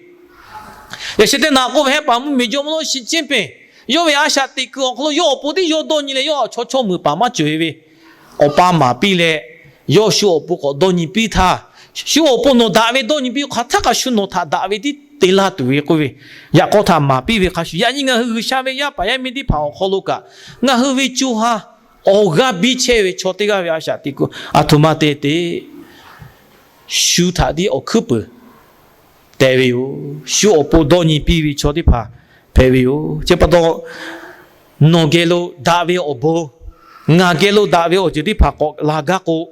Yaꞈ sheh teˇ naꞈ k'oˆ ve hehˉ paˍ mvuhˇmiˬ jawˇmawˇ Xi Jinping, yawˇ ve a shaꞈ teꞈ kuiˬ awˬ hk'aw lo yawˇ awˬ pon tiˉ yawˇ dawˇ nyi leh yawˇ chaw chawˇ meuˍ paˍ maˇ cawˬ-e ve awˬ pa maˍ piˇ leh, yawˇ shu awˬ pon k'awꞈ dawˇ nyi piˇ htaˇ, shu awˬ pon nawˬ daꞈ ve dawˇ nyi piˇ hk'aˬ htaˇ kaꞈ shu nawˬ htaꞈ daꞈ ve tiˉ te laˇ tuˬ ve k'oˆ ve, yaꞈ k'aw htaꞈ maˍ piˇ ve hk'a shuˍ, yaꞈ nyi ngaˬ hui G'uiˬsha ve yaˇ paˍ yaˇ miˇ teˇ hpaˍ awˬ hk'aw lo kaꞈ ngaˬ hui ve co ha awˬ g'aˇ biˇ chehˇ ve chaw teˇ g'aˇ ve a shaꞈ teꞈ kuiˬ aˬ htoꞈ ma te te shu htaꞈ tiˉ awˬ hkuiˉ peuˍ teh ve yoˬ. Shu awˬ pon dawˇ nyi piˇ ve chaw teˇ hpaˍ hpehꞈ ve yoˬ. Chi pa taw, nawˬ geh lo daꞈ ve awˬ bon, ngaˬ geh lo daꞈ ve awˬ ceuˬ teˇ hpaˍ k'awꞈ la gaˇ k'o,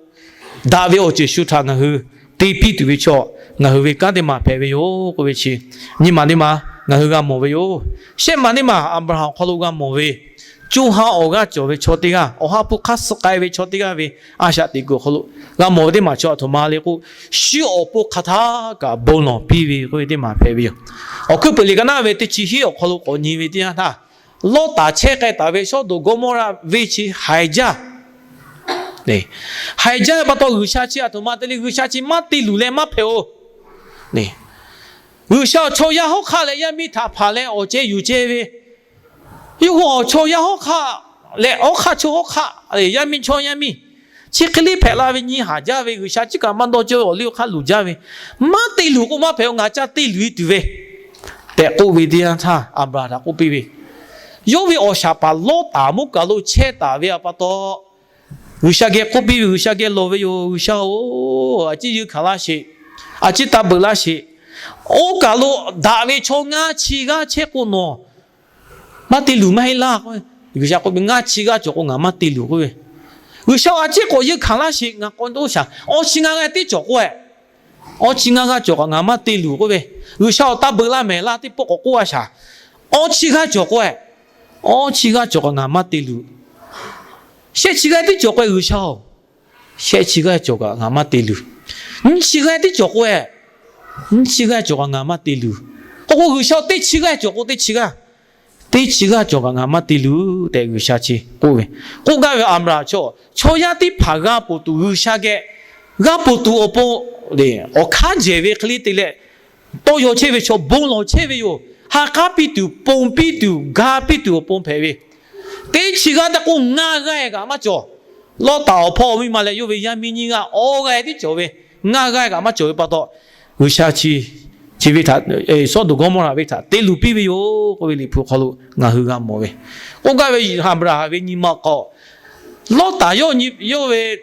daꞈ ve awˬ ceuˬ shu htaꞈ ngaˬ hui te piˇ tuˬ ve chaw, ngaˬ hui ve kanˉ teˇ maˬ hpehꞈ ve yoˬ k'oˆ ve chi, nyi ma teˇ maˬ ngaˬ hui g'a mawˬ ve yoˬ. Shehˆ ma teˇ maˬ Aˍbraˍhanˍ awˬ hk'aw lo g'a mawˬ ve, co ha awˬ g'aˇ cawˬ ve chaw teˇ g'aˇ, awˬ ha hpu hk'aˇ suh k'ai ve chaw teˇ g'aˇ ve a shaꞈ teꞈ kuiˬ awˬ hk'aw lo g'a mawˬ ve teˇ maˬ chaw aˬ htoꞈ ma le k'o, shu awˬ pon hk'aˬ htaˇ kaꞈ bon lawˬ piˇ ve k'oˆ ve teˇ maˬ hpehꞈ ve yoˬ. Awˬ hkuiˉ peuˍ liꞈ ka naˉ ve teˇ chi hiˉ awˬ hk'aw lo k'awꞈ nyi ve teˇ yanˇ htaˇ, Lawˇtaˍ chehˇ k'ai taˍ ve Sawˉdonˍ Gawˇmawˇraˆ venˇ chi haiˬ jaˇ. Haiˬ jaˇ ve pa taw G'uiˬsha chi aˬ htoꞈ ma te le, G'uiˬsha chi maˇ te luˬ leh maˇ hpehꞈ-oˬ. G'uiˬsha awˬ chaw yaˇ hawˉ hk'aˆ leh yaˇ miˇ htaꞈ hpanˍ leh awˬ ceh yuˬ ceh ve, yawˇ hui awˬ chaw yaˇ hawˉ hk'aˆ leh awˉ hk'aˆ chaw hawˉ hk'aˆ, yaˇ miˇ chaw yaˇ miˇ, chi hk'e liˇ hpehꞈ la ve nyi haˍ jaˇ ve, G'uiˬsha chi kaꞈ maˇ dawˇ cawˇ ve awˬ liˇ awˬ hk'aˇ luˬ jaˇ ve, maˇ te luˬ k'o maˇ hpehꞈ-oˬ, ngaˬ caˇ te luˬ-e tuˬ ve tehꞈ k'oˆ ve teˇ yanˇ htaˇ, Aˍbraˍhanˍ htaꞈ k'oˆ piˇ ve, yawˇ ve awˬ shaˍ paˍ Lawˇtaˍ mvuhˇ kaˬ lo chehˇ taˍ ve pa taw, G'uiˬsha geh k'oˆ piˇ ve, G'uiˬsha geh lawˬ ve yoˬ. G'uiˬsha-oˬ, a ciˉ yeunˇ hkanˍ laˇ sheˍ. A ciˉ taˇ beuꞈ laˇ sheˍ. Oˇ kaˬ lo daꞈ ve chaw ngaˇ chi g'aˇ chehˇ k'o nawˬ maˇ te luˬ maˇ heˆ laˇ. G'uiˬsha k'oˆ ve, ngaˇ chi g'aˇ cawˬ k'o ngaˬ maˇ te luˬ k'oˆ ve, G'uiˬsha a ciˉ k'awꞈ yeunˇ hkanˍ laˇ sheˍ, ngaˬ k'awꞈ dawˇ shaˍ. Awˇ chi ngaˇ g'aˇ tiˉ cawˬ k'o-e, awˇ chi ngaˇ g'aˇ cawˬ kaꞈ ngaˬ maˇ te luˬ k'oˆ ve, G'uiˬsha awˬ taˇ beuꞈ laˇ mehˍ laˇ teˇ pawˆ k'awꞈ k'oˆ a shaˍ. Awˇ chi g'aˇ cawˬ k'o-e, awˇ chi g'aˇ cawˬ kaꞈ ngaˬ maˇ te luˬ. Shehˆ chi g'aˇ tiˉ cawˬ k'o-e G'uiˬsha-oˬ, shehˆ chi g'aˇ cawˬ kaꞈ ngaˬ maˇ te luˬ. Nyiˇ chi g'aˇ tiˉ cawˬ k'o-e, nyiˇ chi g'aˇ cawˬ kaꞈ ngaˬ maˇ te luˬ. K'o k'o G'uiˬsha teˇ chi g'aˇ cawˬ k'o teˇ chi g'aˇ, teˇ chi g'aˇ cawˬ kaꞈ ngaˬ maˇ te luˬ tehꞈ G'uiˬsha chi k'oˆ ve. K'oˆ gaˇ ve Aˍbraˍhanˍ chaw, chaw yaˇ teˇ hpaˍ g'a ponˬ tuˬ G'uiˬsha geh, g'a ponˬ tuˬ awˬ pon awˬ hkanˉ jehˬ ve hk'e le te leh, tawˇ yaw chehˇ ve chaw bon lawˬ chehˇ ve yoˬ. Ha k'aˉ piˇ tuˬ, ponˬ piˇ tuˬ, ga piˇ tuˬ awˬ pon hpehꞈ ve, teˇ chi g'aˇ taˇ k'oˆ ngaˇ g'aˇ kaꞈ maˇ cawˬ. Lawˇtaˍ awˬ hpawˇ awˬ miˇ ma leh yawˇ ve yaˇ miˇ nyiˇ g'aˇ awˇ g'aˇ tiˉ cawˬ ve, ngaˇ g'aˇ kaꞈ maˇ cawˬ ve pa taw, G'uiˬsha chi, chi ve htaꞈ, Sawˉdonˍ Gawˇmawˇraˆ ve htaꞈ te luˬ piˇ ve yoˬ k'oˆ ve Liꞈ hpu hk'aw lo ngaˬ hui g'a mawˬ ve. K'oˆ gaˇ ve Aˍbraˍhanˍ ve nyi ma k'o, Lawˇtaˍ yawˇ ve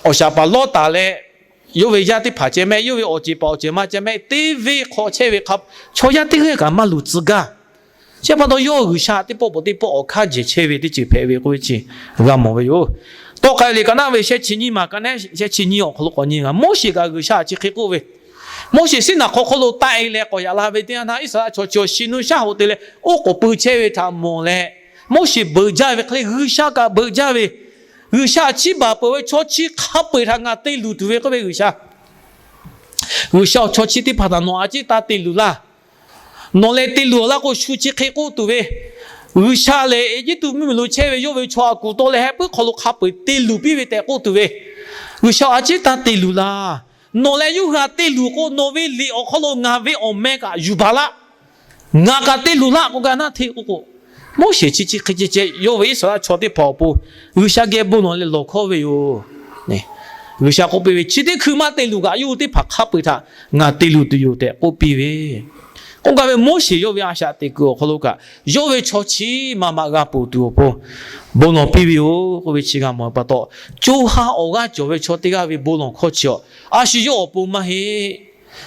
awˬ shaˍ paˍ Lawˇtaˍ leh yawˇ ve yaˇ teˇ hpaˍ ceh mehˆ, yawˇ ve awˬ ceˬ paˍ awˬ ceˬ ma ceh mehˆ, teˇ venˇ hk'aw chehˇ ve hk'a, chaw yaˇ teˇ g'aˇ kaꞈ maˇ luˬ tcuh gaˇ. Chi pa taw yawˇ G'uiˬsha teˇ pawˆ pawˆ teˇ pawˆ awˬ hkanˉ jehˬ chehˇ ve teˇ ceuˬ hpehꞈ ve k'oˆ ve chi g'a mawˬ ve yoˬ. Tawˆ k'ai liꞈ ka naˉ ve shehˆ chi nyiˇ maˬ ka naˉ shehˆ chi nyiˇ awˬ hk'aw lo k'awꞈ nyi gaˇ, Moˉseˍ kaꞈ G'uiˬsha chi hk'e k'oˆ ve, Moˉseˍ siˉ naꞈ hk'aw hk'oˆ lo taˆ-e leh k'awꞈ yaꞈ la ve teˇ yanˇ htaˇ, Iˉsaˍreˍlaˆ chaw chi awˬ shi nuˇ shaˉ hoꞈ te leh oˉ k'oˍ pui chehˇ ve htaꞈ mawˬ leh, Moˉseˍ beuꞈ jaˇ ve hk'e le G'uiˬsha kaꞈ beuꞈ jaˇ ve, G'uiˬsha a ciˉ baˬ peuˬ ve chaw chi hk'a peu-eˬ htaꞈ ngaˬ te luˬ tuˬ ve k'oˆ ve G'uiˬsha G'uiˬsha awˬ chaw chi teˇ hpaˍ htaꞈ nawˬ a ciˉ taˇ te luˬ laˇ. Nawˬ leh te luˬ laˇ k'o shu chi hk'e k'oˆ tuˬ ve, G'uiˬsha lehˬ Eˇjiˇtuꞈ mvuhˇmiˬ lo chehˇ ve yawˇ ve chaw a kuˬ tawˆ leh heh puiˉ hk'aw lo hk'a peu-eˬ te luˬ piˇ ve tehꞈ k'oˆ tuˬ ve, G'uiˬsha a ciˉ taˇ te luˬ laˇ. Nawˬ leh yawˇ hui htaꞈ te luˬ k'o, nawˬ ve liꞈ awˬ hk'aw lo ngaˬ ve awˬ meh kaꞈ yuˬ baˬ laˇ. Ngaˬ kaꞈ te luˬ laˇ k'oˆ gaˇ naˉ hteˇ k'oˆ k'o, Moˉseˍ chi chi hk'e ceh ceh yawˇ ve Iˉsaˍreˍlaˆ chaw teˇ hpaˍ awˬ pon G'uiˬsha geh bon lawˬ leh lawˬ hkawˇ ve yoˬ. G'uiˬsha k'oˆ piˇ ve, chi teˇ hkui maˇ te luˬ kaꞈ yawˇ hui teˇ hpaˍ hk'a peu-eˬ htaꞈ ngaˬ te luˬ tuˬ yoˬ tehꞈ k'oˆ piˇ ve. K'oˆ gaˇ ve Moˉseˍ yawˇ ve a shaꞈ teꞈ kuiˬ awˬ hk'aw lo kaꞈ yawˇ ve chaw chi maˇ maˇ g'a ponˬ tuˬ awˬ pon bon lawˬ piˇ ve yoˬ k'oˆ ve chi g'a mawˬ ve pa taw, co ha awˬ g'aˇ cawˬ ve chaw teˇ g'aˇ ve bon lawˬ hkawˇ chi a, a shu yawˇ awˬ pon maˇ heˆ.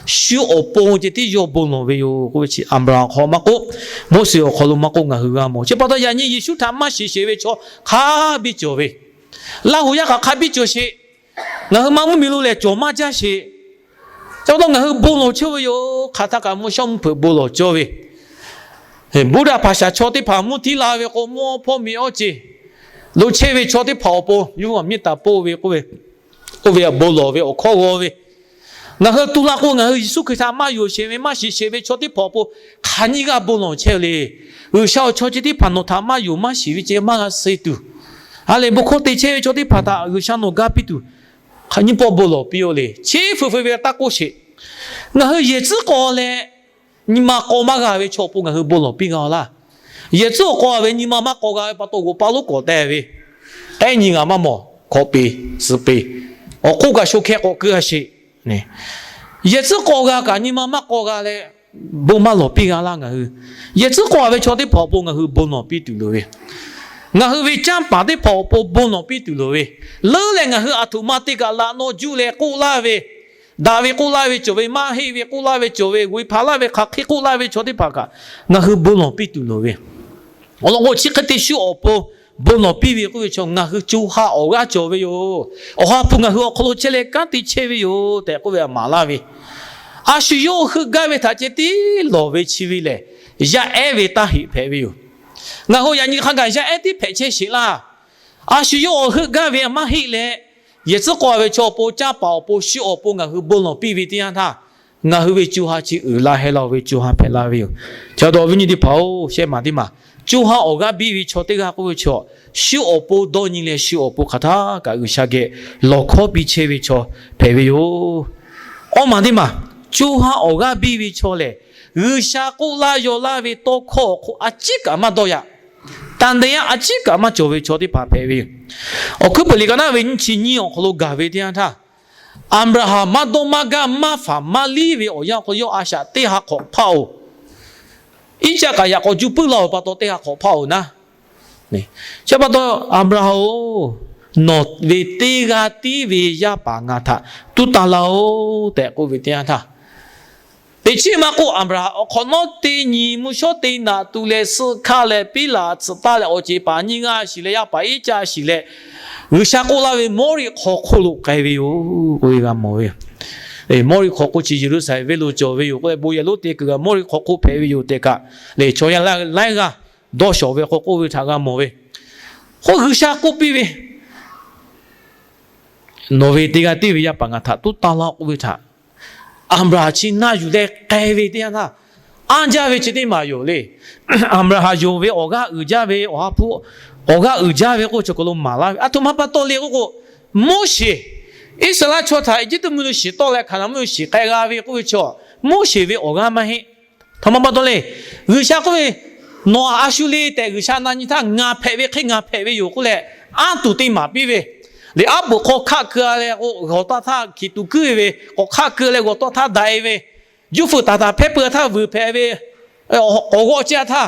Shu awˬ pon ceh tiˉ yawˇ bon lawˬ ve yoˬ k'oˆ ve chi Aˍbraˍhanˍ hk'aw maˇ k'oˆ, Moˉseˍ awˬ hk'aw lo maˇ k'oˆ ngaˬ hui g'a mawˬ. Chi pa taw yaꞈ nyi Yeˍsuˆ htaꞈ maˇ shiˍ sheˍ ve chaw hk'a biˇ cawˬ ve, Laˇ huˍ yaˇ hk'aˬ hk'a biˇ cawˬ sheˍ. Ngaˬ hui maˇ mvuhˇmiˬ lo lehˬ cawˬ maˇ jaˇ sheˍ. Chi pa taw ngaˬ hui bon lawˬ chehˇ ve yoˬ. Hk'aˬ htaˇ kaꞈ mvuhˇ shawˉ mvuhˇ hpeuꞈ bon lawˬ cawˇ ve, Buddha hpaˍ shaˍ chaw teˇ hpaˍ mvuhˇ htiˉ la ve k'o, mvuhˇ hawˉ hpawˇ miˬ awˇ ceˬ lo chehˇ ve chaw teˇ hpaˍ awˬ pon yawˇ hui a miˇ taˍ poˆ ve k'oˆ ve, oˇ ve bon lawˬ ve awˬ hkawˇ g'aw ve, Ngaˬ hui tu la k'o, ngaˬ hui Yeˍsuˆ Hkriꞈ htaꞈ maˇ yonˍ sheˍ ve, maˇ shiˍ sheˍ ve chaw teˇ hpaˍ awˬ pon hk'aˬ nyiˇ g'aˇ bon lawˬ chehˇ ve le. G'uiˬsha awˬ chaw chi teˇ hpaˍ nawˬ htaꞈ maˇ yonˍ maˇ shiˍ ve ceh maˇ g'a suh tuˬ, a lehˬ bon hkawˇ te chehˇ ve chaw teˇ hpaˍ htaꞈ G'uiˬsha nawˬ gaˇ piˇ tuˬ, hk'aˬ nyiˇ pawˆ bon lawˬ piˇ-oˆ le. Chi hpfuhˆ hpfuhˆ ve taˇ k'oˆ sheˍ. Ngaˬ hui yehˬ tcuhˉ k'aw leh nyi ma k'aw maˇ g'a ve chaw awˬ pon ngaˬ hui bon lawˬ piˇ g'a laˇ. Yehˬ tcuhˉ awˬ k'aw ve nyi ma maˇ k'aw g'a ve pa taw, g'oꞈ pa lonˉ k'awꞈ teh ve, k'ehˉ nyi ngaˬ maˇ mawˬ, hkawꞈ peˍ suhˍ peˍ, awˬ hk'oˆ kaꞈ sho hkeh k'awꞈ keu a sheˍ. Yehˬ tcuhˉ k'aw g'a kaꞈ nyi ma maˇ k'aw g'a leh, bon maˇ lawˬ piˇ g'a laˇ ngaˬ hui. Yehˬ tcuhˉ k'aw ve chaw teˇ hpaˍ awˬ pon ngaˬ hui bon lawˬ piˇ tuˬ loˍ ve, ngaˬ hui ve canˇ paˍ teˇ hpaˍ awˬ pon bon lawˬ piˇ tuˬ loˍ ve, leuˉ leh ngaˬ hui aˬ htoꞈ ma te kaꞈ laꞈ naw juˇ leh k'oˆ laˇ ve, daꞈ ve k'oˆ laˇ ve cawˬ ve, maˇ heˆ ve k'oˆ laˇ ve cawˬ ve, g'oꞈ e hpaˍ laˇ ve hk'aˬ hk'e k'oˆ laˇ ve chaw teˇ hpaˍ kaꞈ ngaˬ hui bon lawˬ piˇ tuˬ loˍ ve, awˬ lawn k'o, chi hk'e te shu awˬ pon bon lawˬ piˇ ve k'oˆ ve chaw ngaˬ hui co ha awˬ g'aˇ cawˬ ve yoˬ. Awˬ ha hpu ngaˬ hui awˬ hk'aw lo chehˇ leh kanˉ te chehˇ ve yoˬ tehꞈ k'oˆ ve htaꞈ maˍ laˇ ve, a shu yawˇ heuˆ gaˇ ve htaꞈ ceh tiˉ lawˬ ve chi ve lehˬ, yaˇ ehˉ ve taˇ heꞈ hpehꞈ ve yoˬ. Ngaˬ hui yaꞈ nyi hk'a gaˬ yaˇ ehˉ tiˉ hpehꞈ chehˇ sheˍ laˇ. A shu yawˇ heuˆ gaˇ ve maˇ heˆ leh, yehˬ tcuhˉ k'aw ve chaw awˬ pon, canˇ paˍ awˬ pon, shu awˬ pon ngaˬ hui bon lawˬ piˇ ve teˇ yanˇ htaˇ, ngaˬ hui ve co ha chi uiˍ la heh la ve co ha hpehꞈ la ve yoˬ. Chi pa taw viˉ nyi teˇ hpaˍ-oˬ, shehˆ maˬ teˇ maˬ, co ha awˬ g'aˇ biˇ ve chaw teˇ g'aˇ k'oˆ ve chaw, shu awˬ pon dawˇ nyi leh shu awˬ pon hk'aˬ htaˇ kaꞈ G'uiˬsha geh lawˬ hkawˉ piˇ chehˇ ve chaw hpehꞈ ve yoˬ. Awˇ maˬ teˇ maˬ, co ha awˬ g'aˇ biˇ ve chaw lehˬ, G'uiˬsha k'oˆ laˇ yaw laˇ ve tawˇ hkawˇ awˬ hk'oˆ a ciˉ kaꞈ maˇ dawˇ yaꞈ. Taˍ nehˬ yaˇ a ciˉ kaꞈ maˇ cawˬ ve chaw teˇ hpaˍ hpehꞈ ve yoˬ. Awˬ hkuiˉ peuˬ liꞈ ka naˉ ve nyiˇ chi nyiˇ awˬ hk'aw lo gaˬ ve teˇ yanˇ htaˇ, Aˍbraˍhanˍ maˇ dawˇ maˇ gaˇ maˇ faˍ maˇ liˇ ve awˬ yanˇ awˬ hk'aw lo yawˇ a shaꞈ teˇ ha hk'awꞈ hpaˇ-oˬ, Iˉcaˆ kaꞈ yaꞈ k'aw juˇ puiˉ laˇ-oˬ pa taw teˇ ha hk'awꞈ hpaˇ-oˬ naˉ. Chi pa taw, Aˍbraˍhanˍ-oˬ, nawˬ ve teˇ g'aˇ tiˉ ve yaˇ paˍ ngaˬ htaꞈ tuˉ tanˇ laˇ-oˆ tehꞈ k'oˆ ve teˇ yanˇ htaˇ, teꞈ chiˉ maˇ k'oˆ, Aˍbraˍhanˍ awˬ hk'awꞈ nawˉ teˇ nyi mvuhˇ shawˉ te naꞈ tu leh suh hkaˇ leh piˉ laꞈ tsuhꞈ taˇ leh awˬ ceˬ paˍ nyiˇ g'aˇ shiˍ leh yaˇ paˍ Iˉcaˆ shiˍ leh, G'uiˬsha k'oˆ laˇ ve Mawˇriˆ hk'aw hk'oˆ lo k'ai ve yoˬ k'oˆ ve g'a mawˬ ve. Mawˇriˆ hk'aw hk'oˆ chi Yeˍruˆsaˍlehnˍ venˇ lo cawˬ ve yoˬ k'oˆ leh, bon yehˬ lonˉ te kuiˬ kaꞈ Mawˇriˆ hk'aw hk'oˆ hpehꞈ ve yoˬ tehꞈ kaꞈ lehˬ, chaw yaˇ laiˉ g'aˇ dawˇ shawˍ ve hk'aw k'oˆ ve htaꞈ g'a mawˬ ve. K'o G'uiˬsha k'oˆ piˇ ve, nawˬ ve teˇ g'aˇ tiˉ ve yaˇ paˍ ngaˬ htaꞈ tuˉ tanˇ laˇ k'oˆ ve htaꞈ Aˍbraˍhanˍ chi na yuˬ leh k'ai ve teˇ yanˇ htaˇ, anˇ jaˇ ve chi teˇ maˬ yoˬ le. Aˍbraˍhanˍ yonˍ ve awˬ g'aˇ uiˍ jaˇ ve, awˬ ha hpu awˬ g'aˇ uiˍ jaˇ ve k'oˆ ve chaw hk'aw lo maˍ laˇ ve, aˬ htoꞈ ma pa taw le k'oˆ k'o, Moˉseˍ Iˉsaˍreˍlaˆ chaw htaꞈ Eˇjiˇtuꞈ mvuhˇ miˬ lo shiˍ tawˆ leh Hkaˍnanˍ mvuhˇ miˬ lo shiˍ k'ai g'a ve k'oˆ ve chaw, Moˉseˍ ve awˬ g'aˇ maˇ heˆ. Aˬ htoꞈ ma pa taw le, G'uiˬsha k'oˆ ve, Nawˬ a shu le tehꞈ G'uiˬsha na nyi htaˇ, ngaˬ hpehꞈ ve hk'e ngaˬ hpehꞈ ve yoˬ k'oˆ leh, anˇ tuˬ te maˍ piˇ ve, liꞈ aˉ poꞈ hk'aw hk'aˆ keu leh k'o, g'awˬ taˇ htaˇ hkiˬ tuˬ kuiˉ ve, k'awꞈ hk'aˆ keu leh g'awˬ taˇ htaˇ daꞈ-e ve, juˇ feuˍ taˍ taˍ hpehˇ peuˬ htaˇ vuiˬ hpehꞈ ve, k'awꞈ g'awˆ ceˇ htaˇ,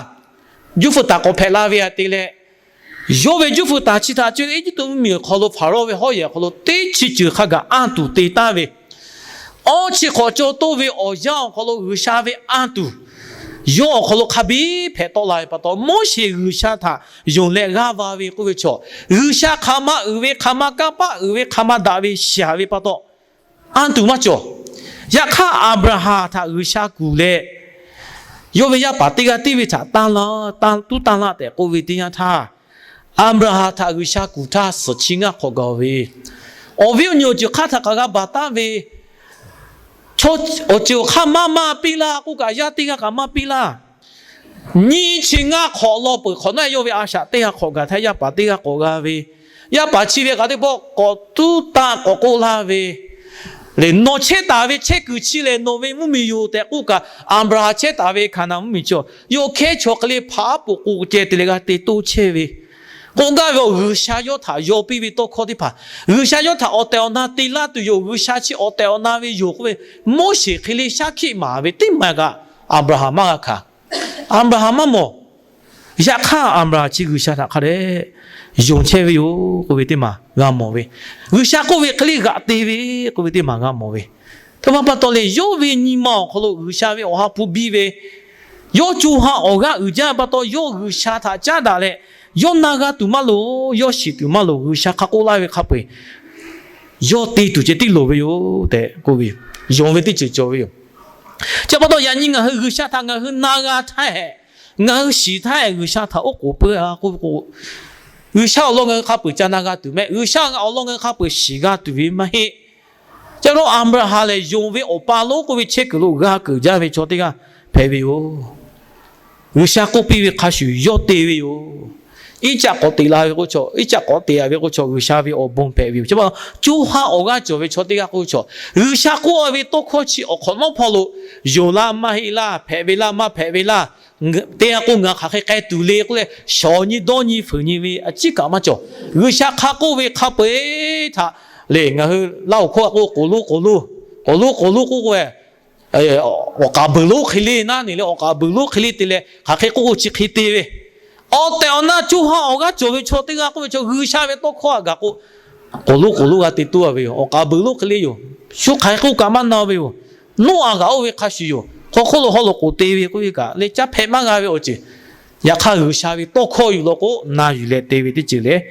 juˇ feuˍ taˍ k'awꞈ hpehꞈ la ve htaꞈ te leh, yawˇ ve juˇ feuˍ taˍ chi htaꞈ ceh leh Eˇjiˇtuꞈ mvuhˇ miˬ awˬ hk'aw lo Hpaˍrawˇ ve hawˉ yehˬ awˬ hk'aw lo teˇ chi ceuˬ hk'a gaˬ anˇ tuˬ te taˍ ve, awˇ chi hk'awꞈ caw toˇ ve awˬ yanˇ awˬ hk'aw lo G'uiˬsha ve anˇ tuˬ yawˇ awˬ hk'aw lo hk'a biˉ hpehꞈ tawˆ la ve pa taw, Moˉseˍ G'uiˬsha htaꞈ yonˍ leh g'aˇ va ve k'oˆ ve chaw, G'uiˬsha hk'aˬ ma uiˍ ve, hk'aˬ ma kanˇ paˆ uiˍ ve, hk'aˬ ma daꞈ ve shiˍ ve pa taw, anˇ tuˬ maˇ cawˬ. Yaꞈ hk'aˇ, Aˍbraˍhanˍ htaꞈ G'uiˬsha kuˬ leh, yawˇ ve yaˇ paˍ teˇ g'aˇ tiˉ ve htaꞈ tanˇ laˇ, tuˉ tanˇ laˇ tehꞈ k'oˆ ve teˇ yanˇ htaˇ, Aˍbraˍhanˍ htaꞈ G'uiˬsha kuˬ htaˇ, suhˍ chi ngaˇ hk'awꞈ gaˬ ve, awˬ viˉ awˬ nyi awˬ ceuˬ hk'aˇ htaꞈ kaꞈ g'a baˬ taˉ ve, chaw awˬ ceuˬ awˬ hk'aˇ maˇ maˇ piˇ laˇ k'oˆ kaꞈ, yaˇ teˇ g'aˇ kaꞈ maˇ piˇ laˇ. Nyiˇ chi ngaˇ hk'awꞈ law peuˬ hk'awꞈ nawˉ, yawˇ ve a shaꞈ teˇ g'aˇ hk'awꞈ gaˬ htaˇ, yaˇ paˍ teˇ g'aˇ k'awꞈ g'a ve, yaˇ paˍ chi ve kaꞈ teˇ pawˆ k'awꞈ tuˉ tanˇ k'awꞈ k'oˆ laˇ ve, lehˬ, nawˬ chehˇ taˍ ve chehˇ kuiˬ chi lehˬ, nawˬ ve mvuhˇ miˬ yoˬ tehꞈ k'oˆ kaꞈ, Aˍbraˍhanˍ chehˇ taˍ ve Hkaˍnanˍ mvuhˇ miˬ chi, yawˇ hkehˉ chaw hk'e le hpaˍ aˉ poꞈ k'o ceh te leh g'a te toˇ chehˇ ve, k'oˆ gaˇ ve awˬ G'uiˬsha yawˇ htaꞈ yaw piˇ ve tawˇ hkawˇ teˇ hpaˍ, G'uiˬsha yawˇ htaꞈ awˬ tehˬ awˬ na te laˇ tuˬ yoˬ, G'uiˬsha chi awˬ tehˬ awˬ na ve yoˬ k'oˆ ve, Moˉseˍ hk'e le shaˉ hkiˆ maˍ ve teˇ maˬ kaꞈ Aˍbraˍhanˍ maˇ g'a hkanˍ. Aˍbraˍhanˍ maˇ mawˬ. Yaꞈ hk'aˇ, Aˍbraˍhanˍ chi G'uiˬsha htaꞈ hk'a dehꞈ yonˍ chehˇ ve yoˬ k'oˆ ve teˇ maˬ g'a mawˬ ve, G'uiˬsha k'oˆ ve hk'e le g'aꞈ te ve k'oˆ ve teˇ maˬ g'a mawˬ ve, htoꞈ ma pa taw leh, yawˇ ve nyi ma awˬ hk'aw lo G'uiˬsha ve awˬ ha hpu biˇ ve, yawˇ co ha awˬ g'aˇ uiˍ jaˇ pa taw, yawˇ G'uiˬsha htaꞈ caˉ daꞈ leh, yawˇ na g'a tuˬ maˇ loˍ, yawˇ shiˍ tuˬ maˇ loˍ, G'uiˬsha hk'a k'oˆ laˇ ve hk'a peu-eˬ yawˇ te tuˬ ceh tiˉ loˍ ve yoˬ tehꞈ k'oˆ ve, yonˍ ve teˇ ceuˬ cawˬ ve yoˬ. Chi pa taw, yaꞈ nyi ngaˬ hui G'uiˬsha htaꞈ ngaˬ hui na g'a htaˇ hehꞈ, ngaˬ hui shiˍ htaˇ hehꞈ, G'uiˬsha htaꞈ oˉ k'oˍ peuˬ-a k'oˆ ve k'o, G'uiˬsha awˬ lawn ngaˬ hui hk'a peu-eˬ ca na g'a tuˬ mehˆ, G'uiˬsha awˬ lawn ngaˬ hui hk'a peu-eˬ shiˍ g'a tuˬ ve maˇ heˆ. Ca lo Aˍbraˍhanˍ lehˬ, yonˍ ve awˬ pa lonˉ k'oˆ ve chehˇ kuiˬ lo g'a keunˍ jaˇ ve chaw teˇ g'aˇ hpehꞈ ve yoˬ. G'uiˬsha k'oˆ piˇ ve hk'a shuˍ yawˇ te ve yoˬ. Iˉcaˆ k'awꞈ teꞈ la ve k'o chaw, Iˉcaˆ k'awꞈ teꞈ la ve k'o chaw, G'uiˬsha ve awˬ bon hpehꞈ ve yoˬ. Chi pa taw co ha awˬ g'aˇ cawˬ ve chaw teˇ g'aˇ k'oˆ ve chaw, G'uiˬsha k'oˆ ve tawˇ hkawˇ chi awˬ hk'awꞈ nawˉ hpawˇ lo yonˍ laˇ maˇ heˆ laˇ, hpehꞈ ve laˇ maˇ hpehꞈ ve laˇ, teˇ g'aˇ k'o ngaˬ hk'aˬ hk'e k'ai tuˬ le k'oˆ leh shawˍ nyi dawˇ nyi fuiˍ nyi ve a ciˉ kaꞈ maˇ cawˬ. G'uiˬsha hk'a k'oˆ ve hk'a peu-eˬ htaꞈ lehˬ, ngaˬ hui Laˇ huˍ hkawˇ a k'oˆ k'oˍ lonˉ k'oˍ lonˉ, k'oˍ lonˉ k'oˍ lonˉ k'oˆ k'o, awˬ k'aˍ beuˬ lonˉ hk'e le naˉ ne leh, awˬ k'aˍ beuˬ lonˉ hk'e le te leh hk'aˬ hk'e k'oˆ k'o chi hk'e te ve, awˬ tehˬ awˬ na co ha awˬ g'aˇ cawˬ ve chaw teˇ g'aˇ k'oˆ ve chaw, G'uiˬsha ve tawˇ hkawˇ a gaˬ k'o, k'oˍ lonˉ k'oˍ lonˉ g'a te toˇ a ve yoˬ. Awˬ k'aˍ beuˬ lonˉ hk'e le yoˬ. Shu hk'aˬ hk'e k'oˆ kaꞈ maˇ na ve yoˬ. Noˉaꞈ g'aꞈ oˇ ve hk'a shuˍ yoˬ. Hk'aw hk'oˆ lo haw loꞈ k'oˍ te ve k'oˆ ve kaꞈ leh caˇ hpehꞈ maˇ g'a ve awˬ ceuˬ. Yaꞈ hk'aˇ, G'uiˬsha ve tawˇ hkawˇ yuˬ law k'o na yuˬ leh te ve teˇ ceuˬ lehˬ,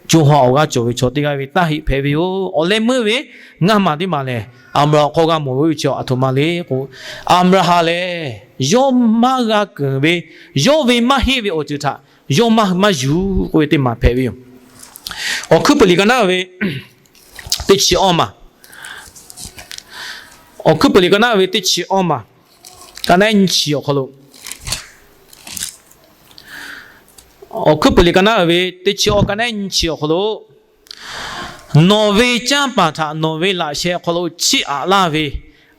co ha awˬ g'aˇ cawˬ ve chaw teˇ g'aˇ ve taˇ heˆ hpehꞈ ve yoˬ. Awˬ leh meuˇ ve ngaˇ maˬ teˇ maˬ lehˬ, Aˍbraˍhanˍ awˬ hk'aw g'a mawˬ ve awˬ ceuˬ aˬ htoꞈ ma le k'o, Aˍbraˍhanˍ lehˬ yawˇ maˇ g'a keunˍ ve, yawˇ ve maˇ heˆ ve awˬ ceuˬ htaꞈ yawˇ maˇ maˇ yuˬ k'oˆ ve teˇ maˬ hpehꞈ ve yoˬ. Awˬ hkuiˉ peuˬ liꞈ ka naˉ ve teˇ chi awˇ maˬ, awˬ hkuiˉ peuˬ liꞈ ka naˉ ve teˇ chi awˇ maˬ, ka naˉ nyi chi awˬ hk'aw lo, awˬ hkuiˉ peuˬ liꞈ ka naˉ ve teˇ chi awˇ ka naˉ nyi chi awˬ hk'aw lo, nawˬ ve canˇ paˍ htaꞈ nawˬ ve laꞈ sheh awˬ hk'aw lo chiˇ aꞈ laˇ ve,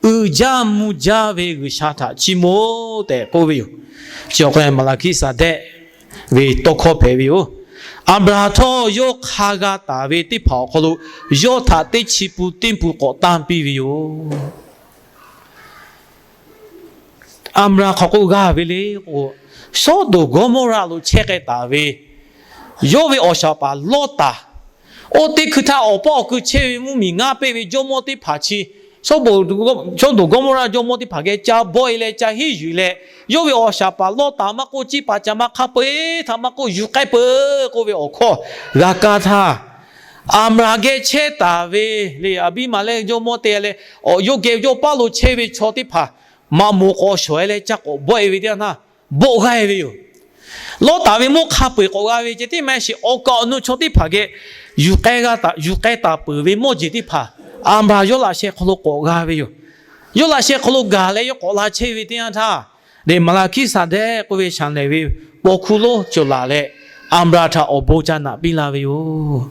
uiˍ jaˇ mvuh jaˇ ve G'uiˬsha htaꞈ chiˇ mvuh-oˆ tehꞈ k'oˆ ve yoˬ. Chi awˬ hk'aw lo Maˍlaˍhkiˆsaˍdehˆ ve tawˇ hkawˇ hpehꞈ ve yoˬ. Aˍbraˍhanˍ htawˇ yawˇ hk'a g'a taˍ ve teˇ hpaˍ awˬ hk'aw lo yawˇ htaꞈ teˇ chi pun teˇ pun k'awꞈ tanˇ piˇ ve yoˬ. Aˍbraˍhanˍ hk'aˬ k'o g'a ve le k'o, Sawˉdonˍ Gawˇmawˇraˆ lo chehˇ k'ai taˍ ve yawˇ ve awˬ shaˍ paˍ Lawˇtaˍ, oˇ teˇ hkui htaˇ awˬ paˆ awˬ kui chehˇ ve mvuhˇmiˬ ngaˇ peˆ ve jawˇmawˇ teˇ hpaˍ chi, Sawˉdonˍ Gawˇmawˇraˆ jawˇmawˇ teˇ hpaˍ geh ca bawˆ e leh ca hiˉ yuˬ leh, yawˇ ve awˬ shaˍ paˍ Lawˇtaˍ maˇ k'oˆ, ciˇ paˍ ca maˇ hk'a peu-eˬ htaꞈ maˇ k'oˆ, yuˬ k'ai peuˬ k'oˆ ve awˬ hkawˇ g'a kaˇ htaˇ, Aˍbraˍhanˍ geh chehˇ taˍ ve le, Aˍbiˇmaˍlehˆ jawˇmawˇ te leh, yawˇ geh yawˇ paˉ lo chehˇ ve chaw teˇ hpaˍ maꞈ moˍ k'awꞈ shawˍ e leh ca k'awꞈ bawˆ e ve teˇ yanˇ htaˇ, bawˆ g'aˇ e ve yoˬ. Lawˇtaˍ ve mawˇ hk'a peu-eˬ k'awꞈ g'a ve ceh tiˉ maˇ heˆ sheˍ, awˬ kaˍ awˬ nu chaw teˇ hpaˍ geh yuˬ k'ai taˍ, yuˬ k'ai taˍ peuˬ ve mawˇ jeˬ teˇ hpaˍ Aˍbraˍhanˍ yawˇ laꞈ sheh hk'aw lo k'awꞈ g'a ve yoˬ. Yawˇ laꞈ sheh hk'aw lo gaˬ leh yawˇ k'awꞈ la chehˇ ve teˇ yanˇ htaˇ, lehˬ Maˍlaˍhkiˆsaˍdehˆ k'oˆ ve shaˍ lehˍ ve paw hkuˇ lonˉ cawˬ laˬ leh, Aˍbraˍhanˍ htaꞈ awˬ bon ca naꞈ piˇ la ve yoˬ.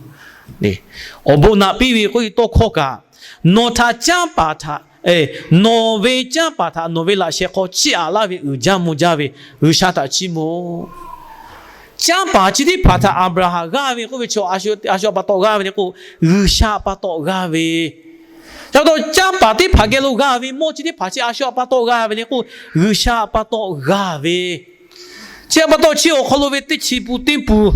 Awˬ bon naꞈ piˇ ve k'oˆ ve tawˇ hkawˇ kaꞈ, nawˬ htaꞈ canˇ paˍ htaꞈ, nawˬ ve canˇ paˍ htaꞈ nawˬ ve laꞈ sheh hk'aw chiˇ aꞈ laˇ ve uiˍ jaˇ mvuh jaˇ ve G'uiˬsha htaꞈ chiˇ mvuh-oˆ. Canˇ paˍ chi teˇ hpaˍ htaꞈ Aˍbraˍhanˍ g'aˇ ve k'oˆ ve chaw, a shu a pa taw g'aˇ ve le k'o, G'uiˬsha pa taw g'aˇ ve. Ca taw canˇ paˍ teˇ hpaˍ geh lo g'a ve mawˇ chi teˇ hpaˍ chi a shu a pa taw g'aˇ ve le k'o, G'uiˬsha pa taw g'aˇ ve. Chi a pa taw chi awˬ hk'aw lo ve teˇ chi pun teˇ pun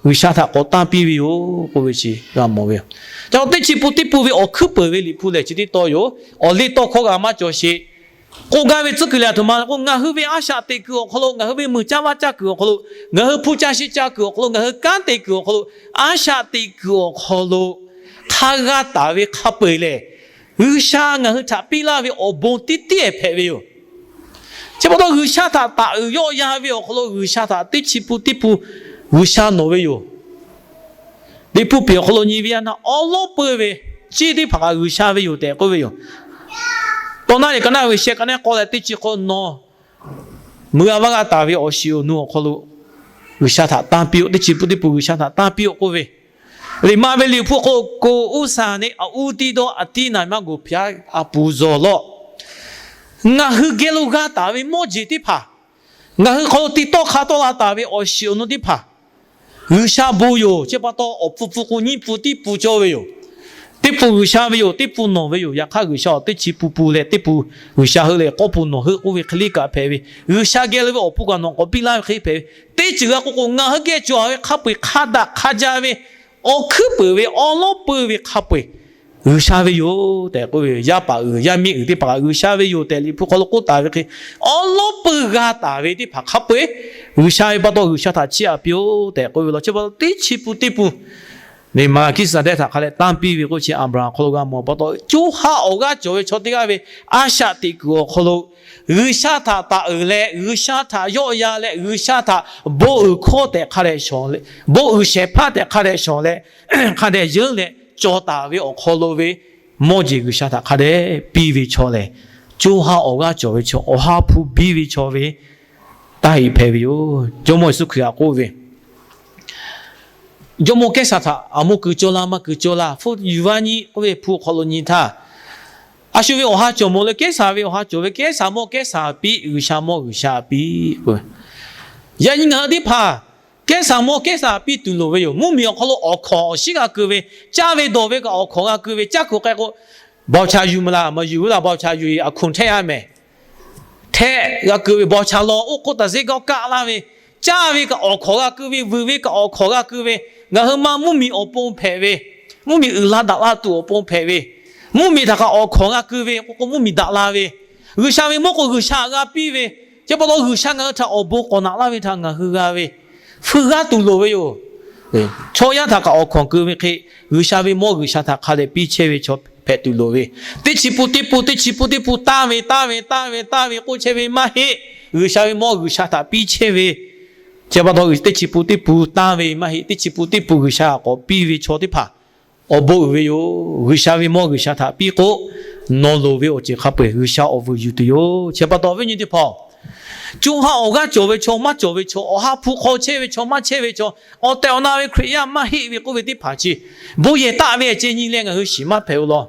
G'uiˬsha htaꞈ k'awꞈ tanˇ piˇ ve yoˬ k'oˆ ve chi g'a mawˬ ve yoˬ. Ca taw teˇ chi pun teˇ pun ve awˬ hkuiˉ peuˬ ve liꞈ hpu lehˬ chi teˇ taw yoˬ. Awˬ liˇ tawˇ hkawˇ g'a maˇ cawˬ sheˍ. K'oˆ gaˇ ve tcuhˉ kuiˬ lehˬ aˬ htoꞈ ma k'o, ngaˬ hui ve a shaꞈ teꞈ kuiˬ awˬ hk'aw lo, ngaˬ hui ve meuˬ caˇ vaˇ caˇ kuiˬ awˬ hk'aw lo, ngaˬ hui hpu ca shi ca kuiˬ awˬ hk'aw lo, ngaˬ hui kanˉ te kuiˬ awˬ hk'aw lo, a shaꞈ teꞈ kuiˬ awˬ hk'aw lo hk'a g'a taˍ ve hk'a peu-eˬ lehˬ, G'uiˬsha ngaˬ hui htaꞈ piˇ laˇ ve awˬ bon tiˉ tiˉ hpehꞈ ve yoˬ. Chi pa taw G'uiˬsha htaꞈ taˍ uiˍ yawˆ yan ve awˬ hk'aw lo G'uiˬsha htaꞈ teˇ chi pun teˇ pun G'uiˬsha nawˬ ve yoˬ. Liꞈ hpu piˍ awˬ hk'aw lo nyi ve yaˇ na awˉ lawˉ peu ve ciˇ teˇ hpaˍ kaꞈ G'uiˬsha ve yoˬ tehꞈ k'oˆ ve yoˬ. Tawˇ naˉ leh ka naˉ ve sheh ka naˉ k'awˇ leh teˇ chi k'awˇ nawˬ meuꞈ a vaˇ g'aˇ taˍ ve awˬ shiˍ awˬ nu awˬ hk'aw lo G'uiˬsha htaꞈ tanˇ piˇ-oˆ, teˇ chi pun teˇ pun G'uiˬsha htaꞈ tanˇ piˇ-oˆ k'oˆ ve. Liꞈ ma ve liꞈ hpu k'o, ကိုယ်ဥစ္စာနှင့် အဦးသီးသော အသီးအနှံ များကို ဘုရားအပူဇော်လော့. Ngaˬ hui geh lo g'a taˍ ve mawˇ jeˬ teˇ hpaˍ, ngaˬ hui hk'aw lo ti tawˇ hk'a tawˆ la taˍ ve awˬ shiˍ awˬ nu teˇ hpaˍ, G'uiˬsha bon yoˬ. Chi pa taw awˬ pfuhˇ pfuhˇ k'o nyiˇ pun tiˉ pun cawˇ ve yoˬ. Teˇ pun G'uiˬsha ve yoˬ, teˇ pun nawˬ ve yoˬ. Yaꞈ hk'aˇ G'uiˬsha awˬ teˇ chi pun pun leh teˇ pun G'uiˬsha heuˆ leh k'awˇ pun nawˬ heuˆ k'oˆ ve hk'e le kaꞈ hpehꞈ ve, G'uiˬsha geh lo ve awˬ pon kaꞈ nawˬ k'awꞈ piˇ laˇ ve hk'e hpehꞈ ve, teˇ ceuˬ g'a k'oˆ k'o ngaˬ hui geh cawˬ ve hk'a peu-eˬ hk'a daꞈ hk'a jaˇ ve awˬ hkuiˉ peuˬ ve awˉ lawˉ peu ve hk'a peu-eˬ G'uiˬsha ve yoˬ tehꞈ k'oˆ ve yoˬ. Yaˇ paˍ uiˍ yaˇ miˇ uiˍ teˇ hpaˍ kaꞈ G'uiˬsha ve yoˬ tehꞈ liꞈ hpu hk'aw lo k'oˆ taˍ ve hk'e, awˉ lawˉ peu g'a taˍ ve teˇ hpaˍ hk'a peu-eˬ G'uiˬsha ve pa taw G'uiˬsha htaꞈ chiˇ aꞈ piˇ-oˆ tehꞈ k'oˆ ve law. Chi pa taw teˇ chi pun teˇ pun Maˍlaˍhkiˆsaˍdehˆ htaꞈ hk'a leh tanˇ piˇ ve k'oˆ chi Aˍbraˍhanˍ hk'aw lo g'a mawˬ pa taw, co ha awˬ g'aˇ cawˬ ve chaw teˇ g'aˇ ve a shaꞈ teꞈ kuiˬ awˬ hk'aw lo G'uiˬsha htaꞈ taˍ uiˍ leh, G'uiˬsha htaꞈ yawˆ yan leh, G'uiˬsha htaꞈ bon uiˍ hkawˇ tehꞈ hk'a dehꞈ shawˍ leh, bon uiˍ shehˍ hpaˇ tehꞈ hk'a dehꞈ shawˍ leh, hk'a dehꞈ yeunˇ leh cawˬ taˍ ve awˬ hk'aw lo ve mawˇ jeˬ G'uiˬsha htaꞈ hk'a dehꞈ piˇ ve chaw lehˬ, co ha awˬ g'aˇ cawˬ ve chaw, Awˬ ha hpu biˇ ve chaw ve taˇ heꞈ hpehꞈ ve yoˬ. Jawˇmawˇ Yeˍsuˆ Hkriꞈ htaꞈ k'oˆ ve, Jawˇmawˇ Kehˉsaˍ htaꞈ aˬ moˍ kuiˬ cawˇ laˇ maˇ kuiˬ cawˇ laˇ, hpu yuˬ vaˇ nyi k'oˆ ve hpu awˬ hk'aw lo nyi htaˇ, a shu ve awˬ ha cawˬ mawˬ leh Kehˉsaˍ ve awˬ ha cawˬ ve, Kehˉsaˍ mawˇ Kehˉsaˍ piˇ, G'uiˬsha mawˇ G'uiˬsha piˇ. Yaꞈ nyi ngaˬ hui teˇ hpaˍ Kehˉsaˍ mawˇ Kehˉsaˍ piˇ tuˬ loˍ ve yoˬ. Mvuhˇmiˬ awˬ hk'aw lo awˬ hkawnˍ awˬ shinˉ g'a keu ve, caˇ ve dawˬ ve kaꞈ awˬ hkawnˍ g'a keu ve, caˇ kuiˬ k'ai k'o, bawˬ cha yuˬ maˍ laˇ, maˇ yuˬ ve laˇ, bawˬ cha yuˬ-e aˬ hkoˍ hteˆ-a mehˍ. Hteˆ g'a keu ve, bawˬ cha law oˇ k'oˆ taˍ zeˆ g'awˇ kaˆ laˇ ve, caˇ ve kaꞈ awˬ hkawnˍ g'a keu ve, vuiˬ ve kaꞈ awˬ hkawnˍ g'a keu ve, ngaˬ hui ma mvuhˇmiˬ awˬ pon hpehꞈ ve, mvuhˇmiˬ uiˍ la daꞈ la tuˬ awˬ pon hpehꞈ ve, mvuhˇmiˬ htaꞈ kaꞈ awˬ hkawnˍ g'a keu ve k'o k'o mvuhˇmiˬ daꞈ la ve, G'uiˬsha ve mawˇ k'o G'uiˬsha g'a piˇ ve, chi pa taw G'uiˬsha ngaˬ hui htaꞈ awˬ bon k'awꞈ naꞈ laˇ ve htaꞈ ngaˬ hui g'a ve, hpu g'aˇ tuˬ loˍ ve yoˬ. Chaw yaˇ htaꞈ kaꞈ awˬ hkawnˍ keu ve hk'e, G'uiˬsha ve mawˇ G'uiˬsha htaꞈ hk'a dehꞈ piˇ chehˇ ve chaw hpehꞈ tuˬ loˍ ve, teˇ chi pun teˇ pun, teˇ chi pun teˇ pun tanˇ ve, tanˇ ve, tanˇ ve, tanˇ ve k'oˆ chehˇ ve maˇ heˆ. G'uiˬsha ve mawˇ G'uiˬsha htaꞈ piˇ chehˇ ve, chi pa taw teˇ chi pun teˇ pun tanˇ ve maˇ heˆ, teˇ chi pun teˇ pun G'uiˬsha k'awꞈ piˇ ve chaw teˇ hpaˍ awˬ bon uiˍ ve yoˬ. G'uiˬsha ve mawˇ G'uiˬsha htaꞈ piˇ k'o, nawˬ loˍ ve awˬ ceuˬ hk'a peu-eˬ G'uiˬsha awˬ vuiˬ yuˬ tuˬ yoˬ. Chi pa taw viˉ nyi teˇ hpaˍ, co ha awˬ g'aˇ cawˬ ve chaw maˇ cawˬ ve chaw, Awˬ ha hpu hk'aw chehˇ ve chaw maˇ chehˇ ve chaw, awˬ tehˬ awˬ na ve Hkriꞈ yaˇ maˇ heˆ ve k'oˆ ve teˇ hpaˍ chi, bon yehˬ taˆ ve ceh nyi leh ngaˬ hui shiˍ maˇ hpehꞈ ve law.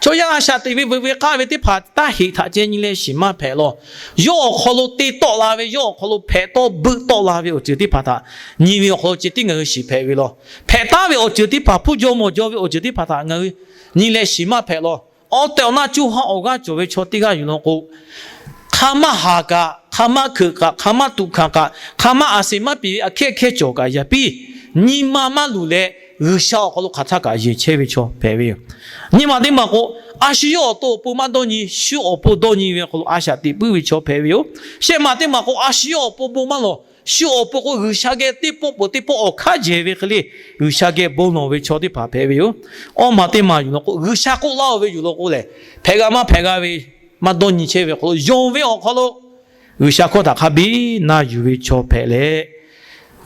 Chaw yaˇ a shaꞈ teꞈ ve veuꞈ ve k'aˇ ve teˇ hpaˍ taˇ heꞈ htaꞈ ceh nyi leh shiˍ maˇ hpehꞈ law. Yawˇ awˬ hk'aw lo te tawˆ la ve, yawˇ awˬ hk'aw lo hpehꞈ tawˆ beuˆ tawˆ la ve awˬ ceuˬ teˇ hpaˍ htaꞈ nyi ve awˬ hk'aw lo ceh tiˉ ngaˬ hui shiˍ hpehꞈ ve law. Hpehꞈ taˉ ve awˬ ceuˬ teˇ hpaˍ, hpuˇ jaw mawˬ jaw ve awˬ ceuˬ teˇ hpaˍ htaꞈ ngaˬ hui nyi leh shiˍ maˇ hpehꞈ law. Awˬ tehˬ awˬ na co ha awˬ g'aˇ cawˬ ve chaw teˇ g'aˇ yuˬ law k'o, hk'a maˇ haˍ kaꞈ, hk'a maˇ hkeuꞈ kaꞈ, hk'a maˇ tuꞈ hkanˍ kaꞈ, hk'a maˇ a seˍ maˇ piˍ ve aˬ hkehˇ hkehˇ cawˬ kaꞈ yaꞈ piˇ, nyi ma maˇ luˬ leh G'uiˬsha awˬ hk'aw lo hk'aˬ htaˇ kaꞈ yeˬ chehˇ ve chaw hpehꞈ ve yoˬ. Nyi ma teˇ maˬ k'o, a shu yawˇ awˬ to awˬ pon maˇ dawˇ nyi, shu awˬ pon dawˇ nyi ve awˬ hk'aw lo a shaꞈ teꞈ puiˉ ve chaw hpehꞈ ve yoˬ. Shehˆ ma teˇ maˬ k'o, a shu yawˇ awˬ pon bon maˇ lawˬ, shu awˬ pon k'o G'uiˬsha geh teˇ pawˆ peuˬ teˇ pawˆ awˬ hkanˉ jehˬ ve hk'e le, G'uiˬsha geh bon lawˬ ve chaw teˇ hpaˍ hpehꞈ ve yoˬ. Awˇ ma teˇ maˬ yuˬ law k'o, G'uiˬsha k'oˆ laˇ-o ve yuˬ law k'o lehˬ, hpehꞈ g'a maˇ hpehꞈ g'a ve maˇ dawˇ nyi chehˇ ve awˬ hk'aw lo, yonˍ ve awˬ hk'aw lo G'uiˬsha hkawˇ htaꞈ hk'a biˇ na yuˬ ve chaw hpehꞈ leh,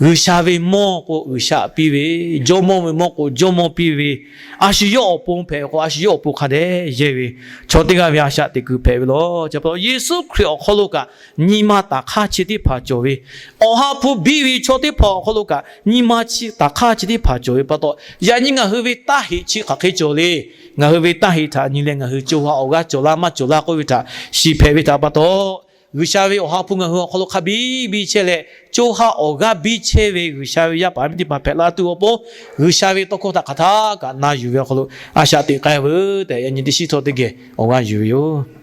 G'uiˬsha ve mawˇ k'o G'uiˬsha piˇ ve, jawˇmawˇ ve mawˇ k'o jawˇmawˇ piˇ ve, a shu yawˇ awˬ pon hpehꞈ k'o a shu yawˇ awˬ pon hk'a dehꞈ yehˇ ve chaw teˇ g'aˇ ve a shaꞈ teꞈ kuiˬ hpehꞈ ve law. Chi pa taw Yeˍsuˆ Hkriꞈ awˬ hk'aw lo kaꞈ nyi ma taˍ hk'aˇ chi teˇ hpaˍ cawˬ ve, Awˬ ha hpu biˇ ve chaw teˇ hpaˍ awˬ hk'aw lo kaꞈ nyi ma chi taˍ hk'aˇ chi teˇ hpaˍ cawˬ ve pa taw, yaꞈ nyi ngaˬ hui ve taˇ heꞈ chi hk'aˬ hk'e cawˬ le. Ngaˬ hui ve taˇ heꞈ htaꞈ nyi leh ngaˬ hui co ha awˬ g'aˇ cawˬ laˇ maˇ cawˬ laˇ k'oˆ ve htaꞈ shiˍ hpehꞈ ve htaꞈ pa taw, G'uiˬsha ve Awˬ ha hpu ngaˬ hui awˬ hk'aw lo hk'a biˇ biˇ chehˇ leh, co ha awˬ g'aˇ biˇ chehˇ ve G'uiˬsha ve yaˇ paˍ yaˇ miˇ teˇ hpaˍ hpehꞈ la tuˬ awˬ pon, G'uiˬsha ve tawˇ hkawˇ htaꞈ hk'aˬ htaˇ kaꞈ na yuˬ ve awˬ hk'aw lo a shaꞈ teꞈ k'ai veuˬ tehꞈ, yaꞈ nyi teˇ shiˉ htawˇ teˇ geh awˬ g'aˇ yuˬ ve yoˬ.